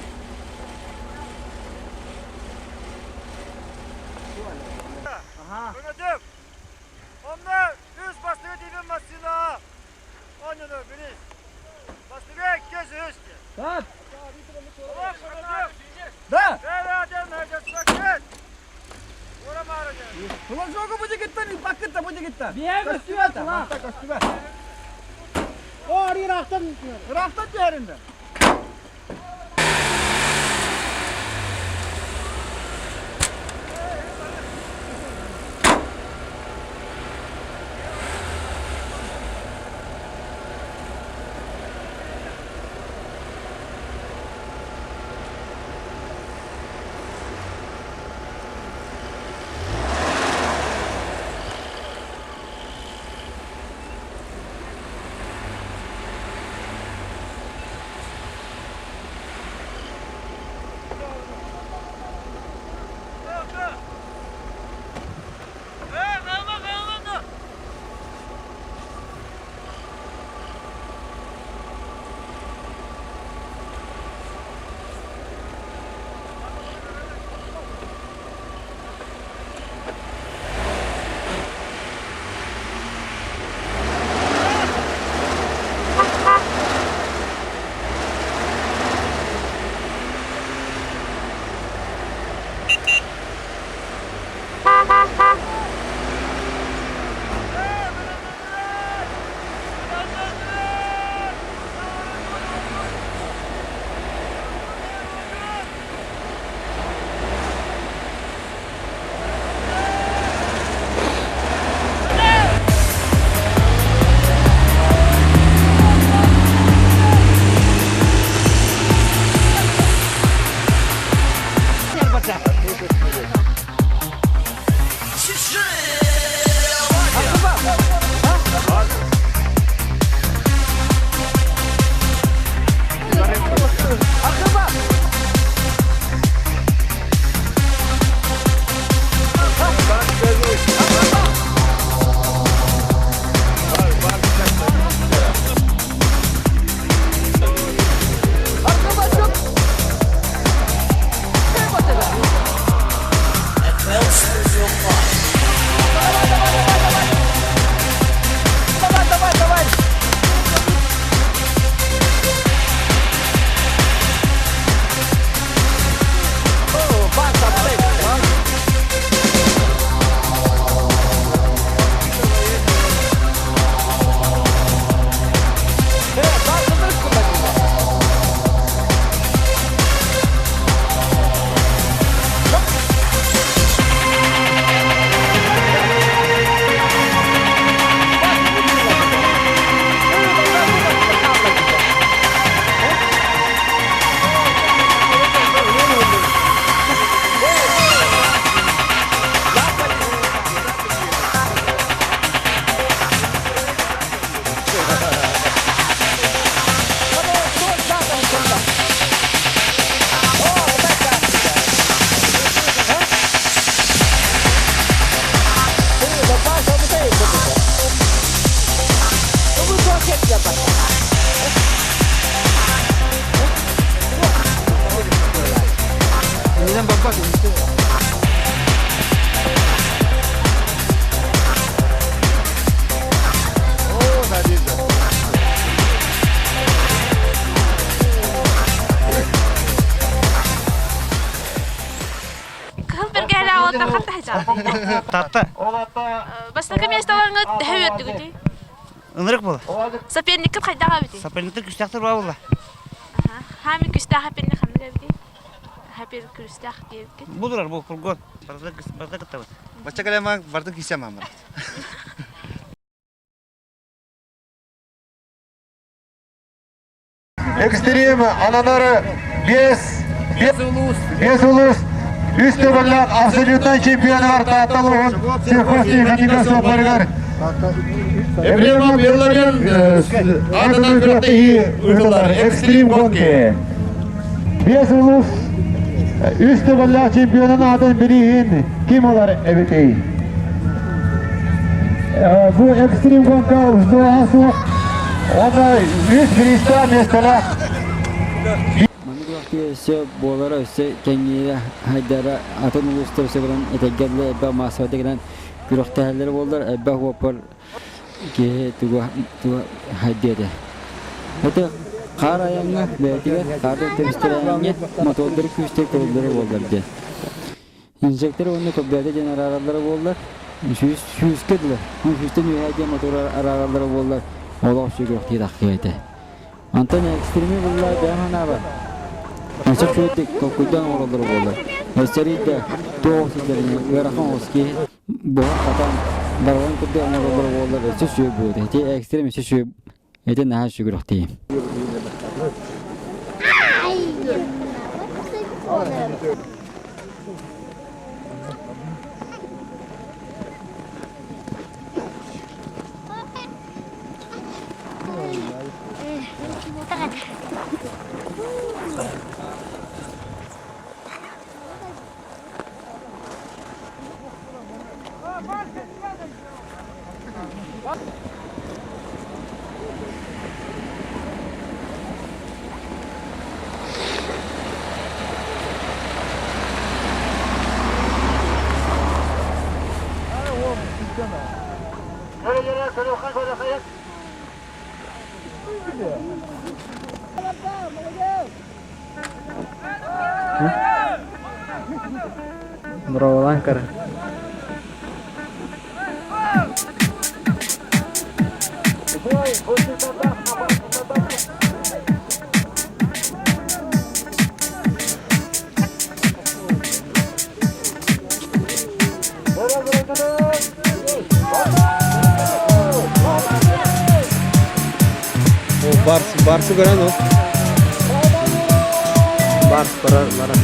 Көмөтүк! Онно үс бастыгы тиийбин массыынаҕа оонньону билис. Бастыгы иккис үс. Так. Да. Флажогу будегиттан ипаккытта будегитта. Көстүбэт, көстүбэт. О, ыраахтан ыраахтан түһэриннэ. Кыһыл бэргэһэлээх уолаттар хатта сылдьаҕыт? Татта. Бастакы миэстэлэрҥит төһө үөрдүгүтүй? Ынырык буола. Соперниккыт хайдах эбитий? Соперниктар күстээхтэр баа буолла. Хаамый күстээх соперник ханнык эбитий? Хапир күстээх диэбиккит. Бу турар бу фургон. Барыта кыттабыт. Бачча кэлэн бардын киисэ маамар. Экстрим ананар 5 улуус үс төгүллээх абсолютнай чемпионугар Таатта улууһун сельхозтехника суоппарыгар Ефремов Ерларен атынан күрэхтэһии ыытылар экстрим гонки. 5 улуус үс төгүллээх чемпионун аатын бирииһин ким ылар эбитий? Бу экстрим гонка уздуоҕа суох. Уонна үс бириистээх миэстэлээх. Маннык күрэхтэһии өссө буолара өссө кэҥиирэ хайдара атын улуустар өссө баран этэргэ дылы элбэх маассабайдык гынан күрэхтэһэллэрэ буоллар элбэх уоппар киһи тугу тугу хайдыа этэ. Это хаар айаҥҥа бэйэтигэр хаарды тэбистэрээҥҥэ мотуордары күүстэй көрөллөрө буоллар диэн. Инжектор уонна көбдөтө диэн араараллара буоллар, сүүс сүүскэ дылы, сүүстэн үөһээ диэн мотуор араараллара буоллар, олох үчүгэй тахсыа этэ. Онтон экстрими булла бэйэм санаабар, өссө үчүгэйдик толкуйдаан оҥороллоро буоллар. Өссө да туох сылдьарыны ыарахан оҕус киһи буһан-хатан барыларын курдук оҥороллоро буоллар өссө үчүгэй буолуо этэ. Ити экстрим өссө үчүгэй ити наһаа үчүгэй Браво кара. Барс, барсы көрөн ол. Барс барар, барар.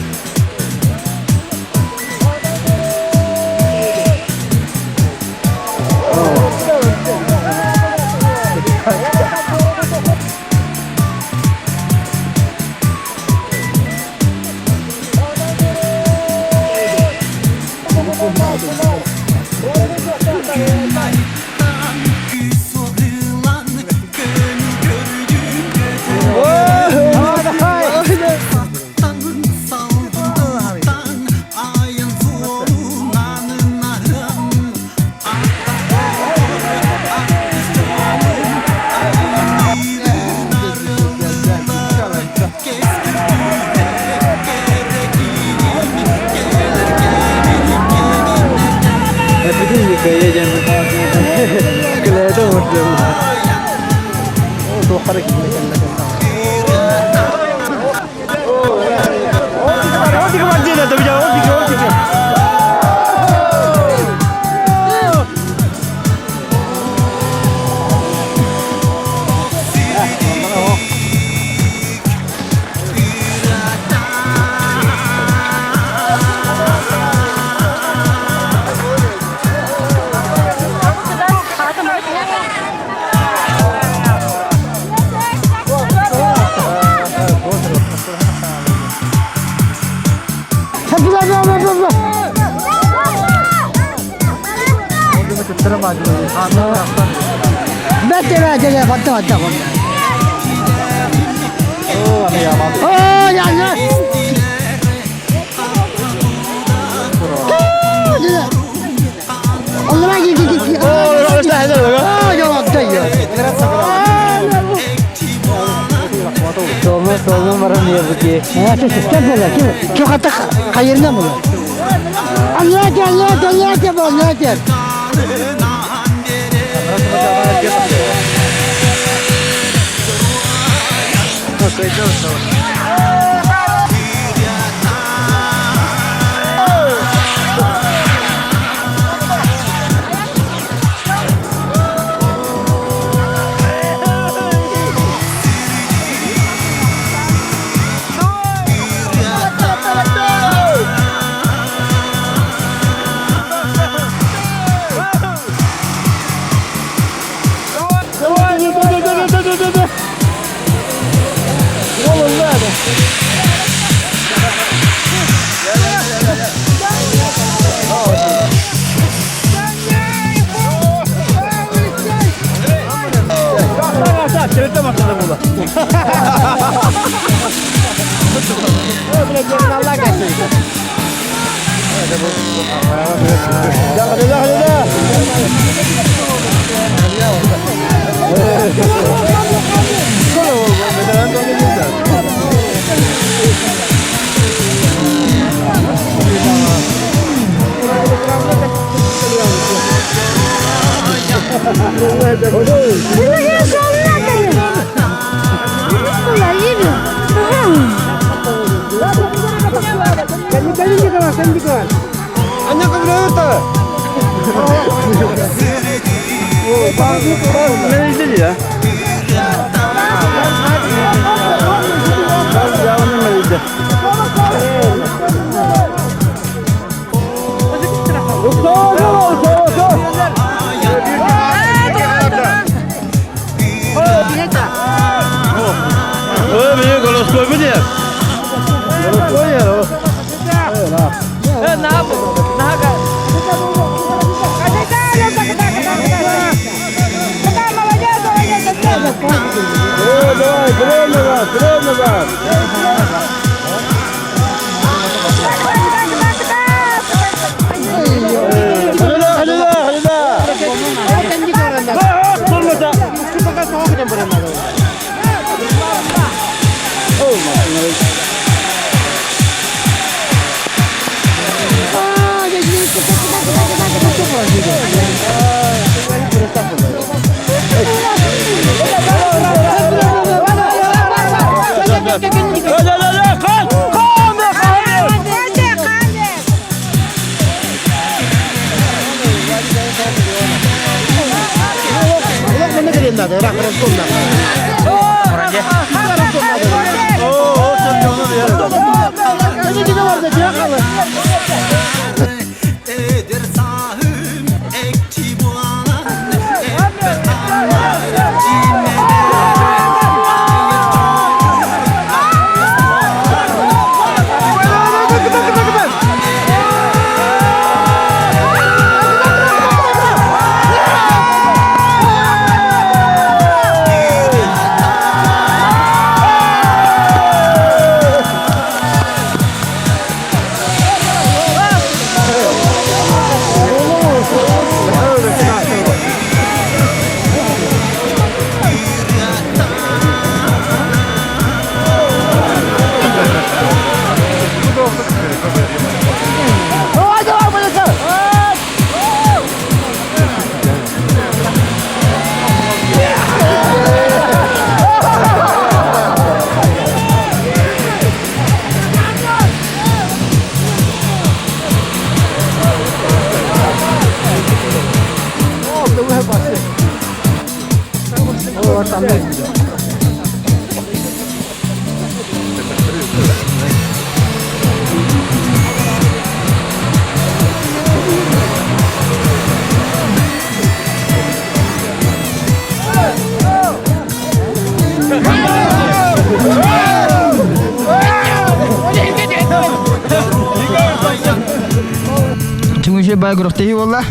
Түҥүшэ бай күрэхтэһии буолла.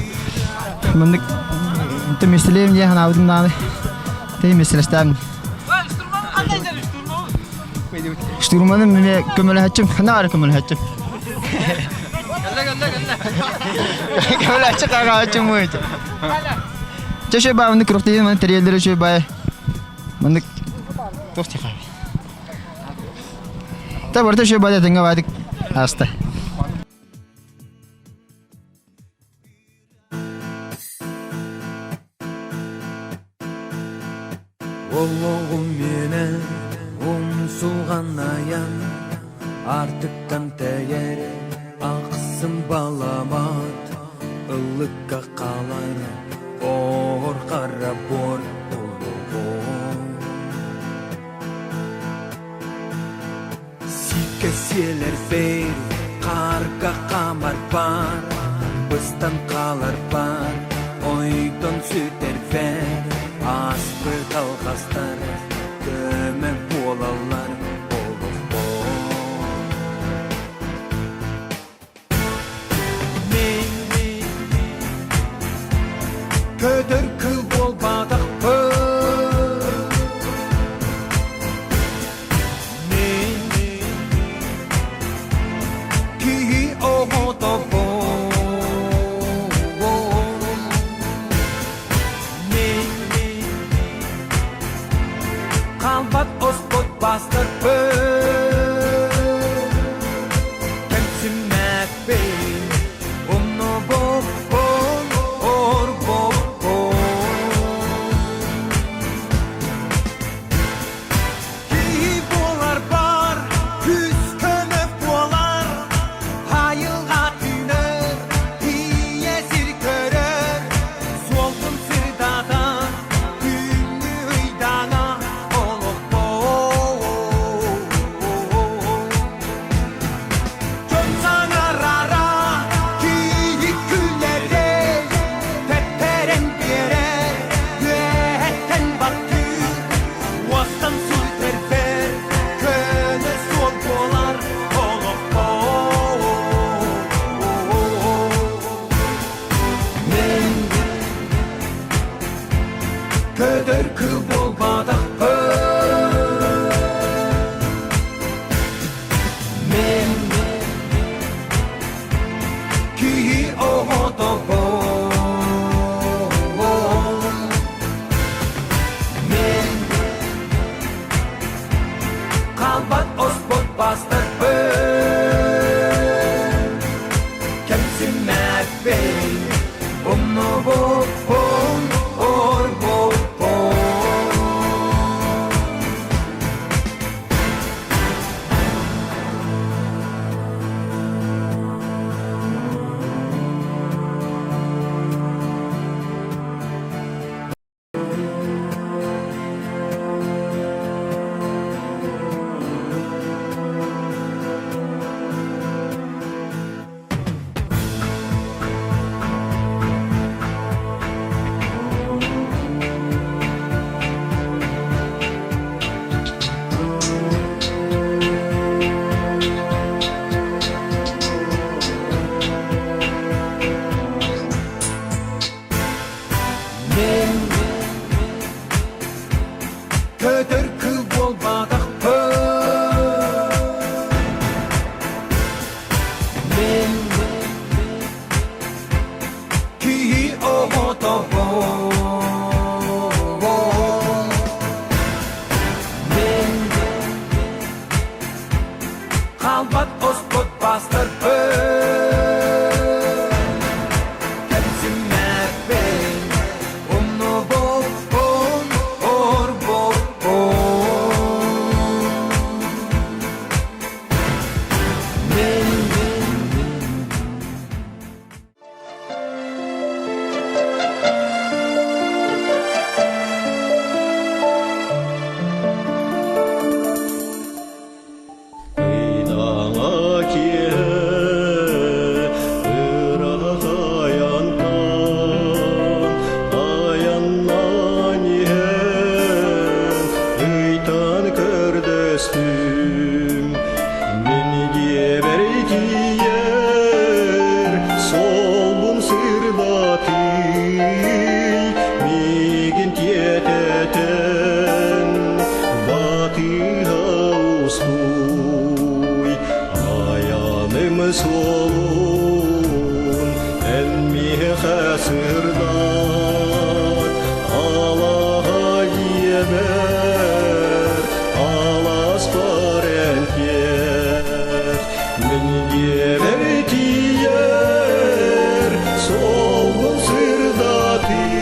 Маннык миэстэлиэм диэн санаабытым даҕаны. Тей миэстэлэстээн. Штурманым эмиэ көмөлөһөччүм, ханна бары көмөлөһөччүм. Көмөлөһөччү хагааччым муйчу. Чэ бай маннык күрэхтэһии маннык тэрийэллэр үчүгэй бай. Маннык туох тихай. Та барыта үчүгэй бай этэҥҥэ баайдык ааста. Олоҕум миэнэ умсулҕан айан, Аартыктан тэйэр ахсым баламат, Ыллыкка хаалар оор хара буор олоҕум. Сииккэ сиэлэр бэйр, хаарга хаамар баар, быстан хаалар баар, ойдон сүтэр бэр, ааспыт алҕастар көмө буолаллар олоххо. Мин көтөр кыл буолбатахпын Мин киһи оҕотобун. оҕотобун. Мен қалбат оспот бастарбын, Кэмсиммэппин, умнубуппун, орбуппун. Мен көтөр кыл буолбатахпын, Мен киһи оҕотобун. Мен қалбат оспот бастарбын, Кэмсиммэппин, умнубуппун, орбуппун. Мен Солун эн миэхэ сырдат алаһа иэбэр алас бар энтиэр мин диэбэр тиийэр солбун сырдатый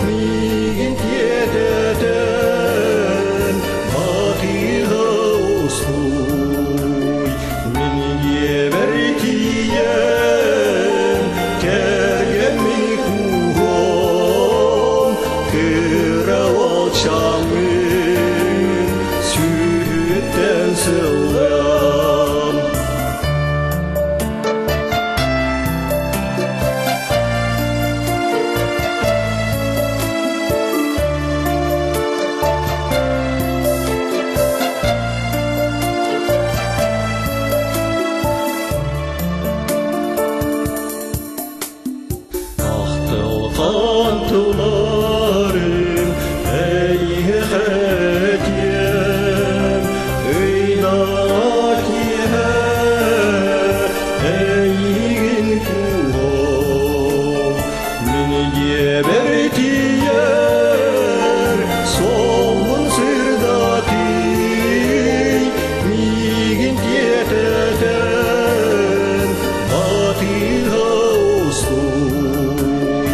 миигин тиэтэтэн батыга устуй мин диэбэр тиийэн кэргэммин кууһуом кыра уолчааммын сүүһүттэн сыллыам. Ахтылхан туларым эйиэхэтиэм ыйдаҥа киэһэ эйигин кууһуом мин дьиэбэр тиийэр суолбун сырдатый миигин тиэтэтэн батыга устуй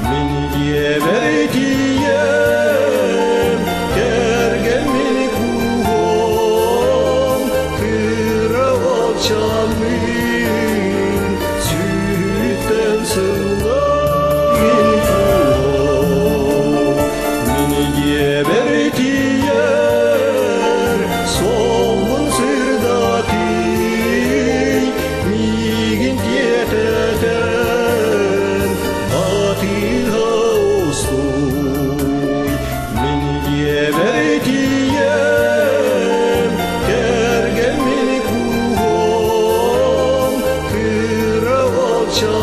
мин дьиэбэр тиийэн кэргэммин кууһуом кыра уолчааммын сүүһүттэн сыллаан кууһуом мин дьиэбэр тиийэр суолбун сырдатый миигин тиэтэтэн батыга устуй мин дьиэбэр тиийэн кэргэммин кууһуом кыра уолчааммын.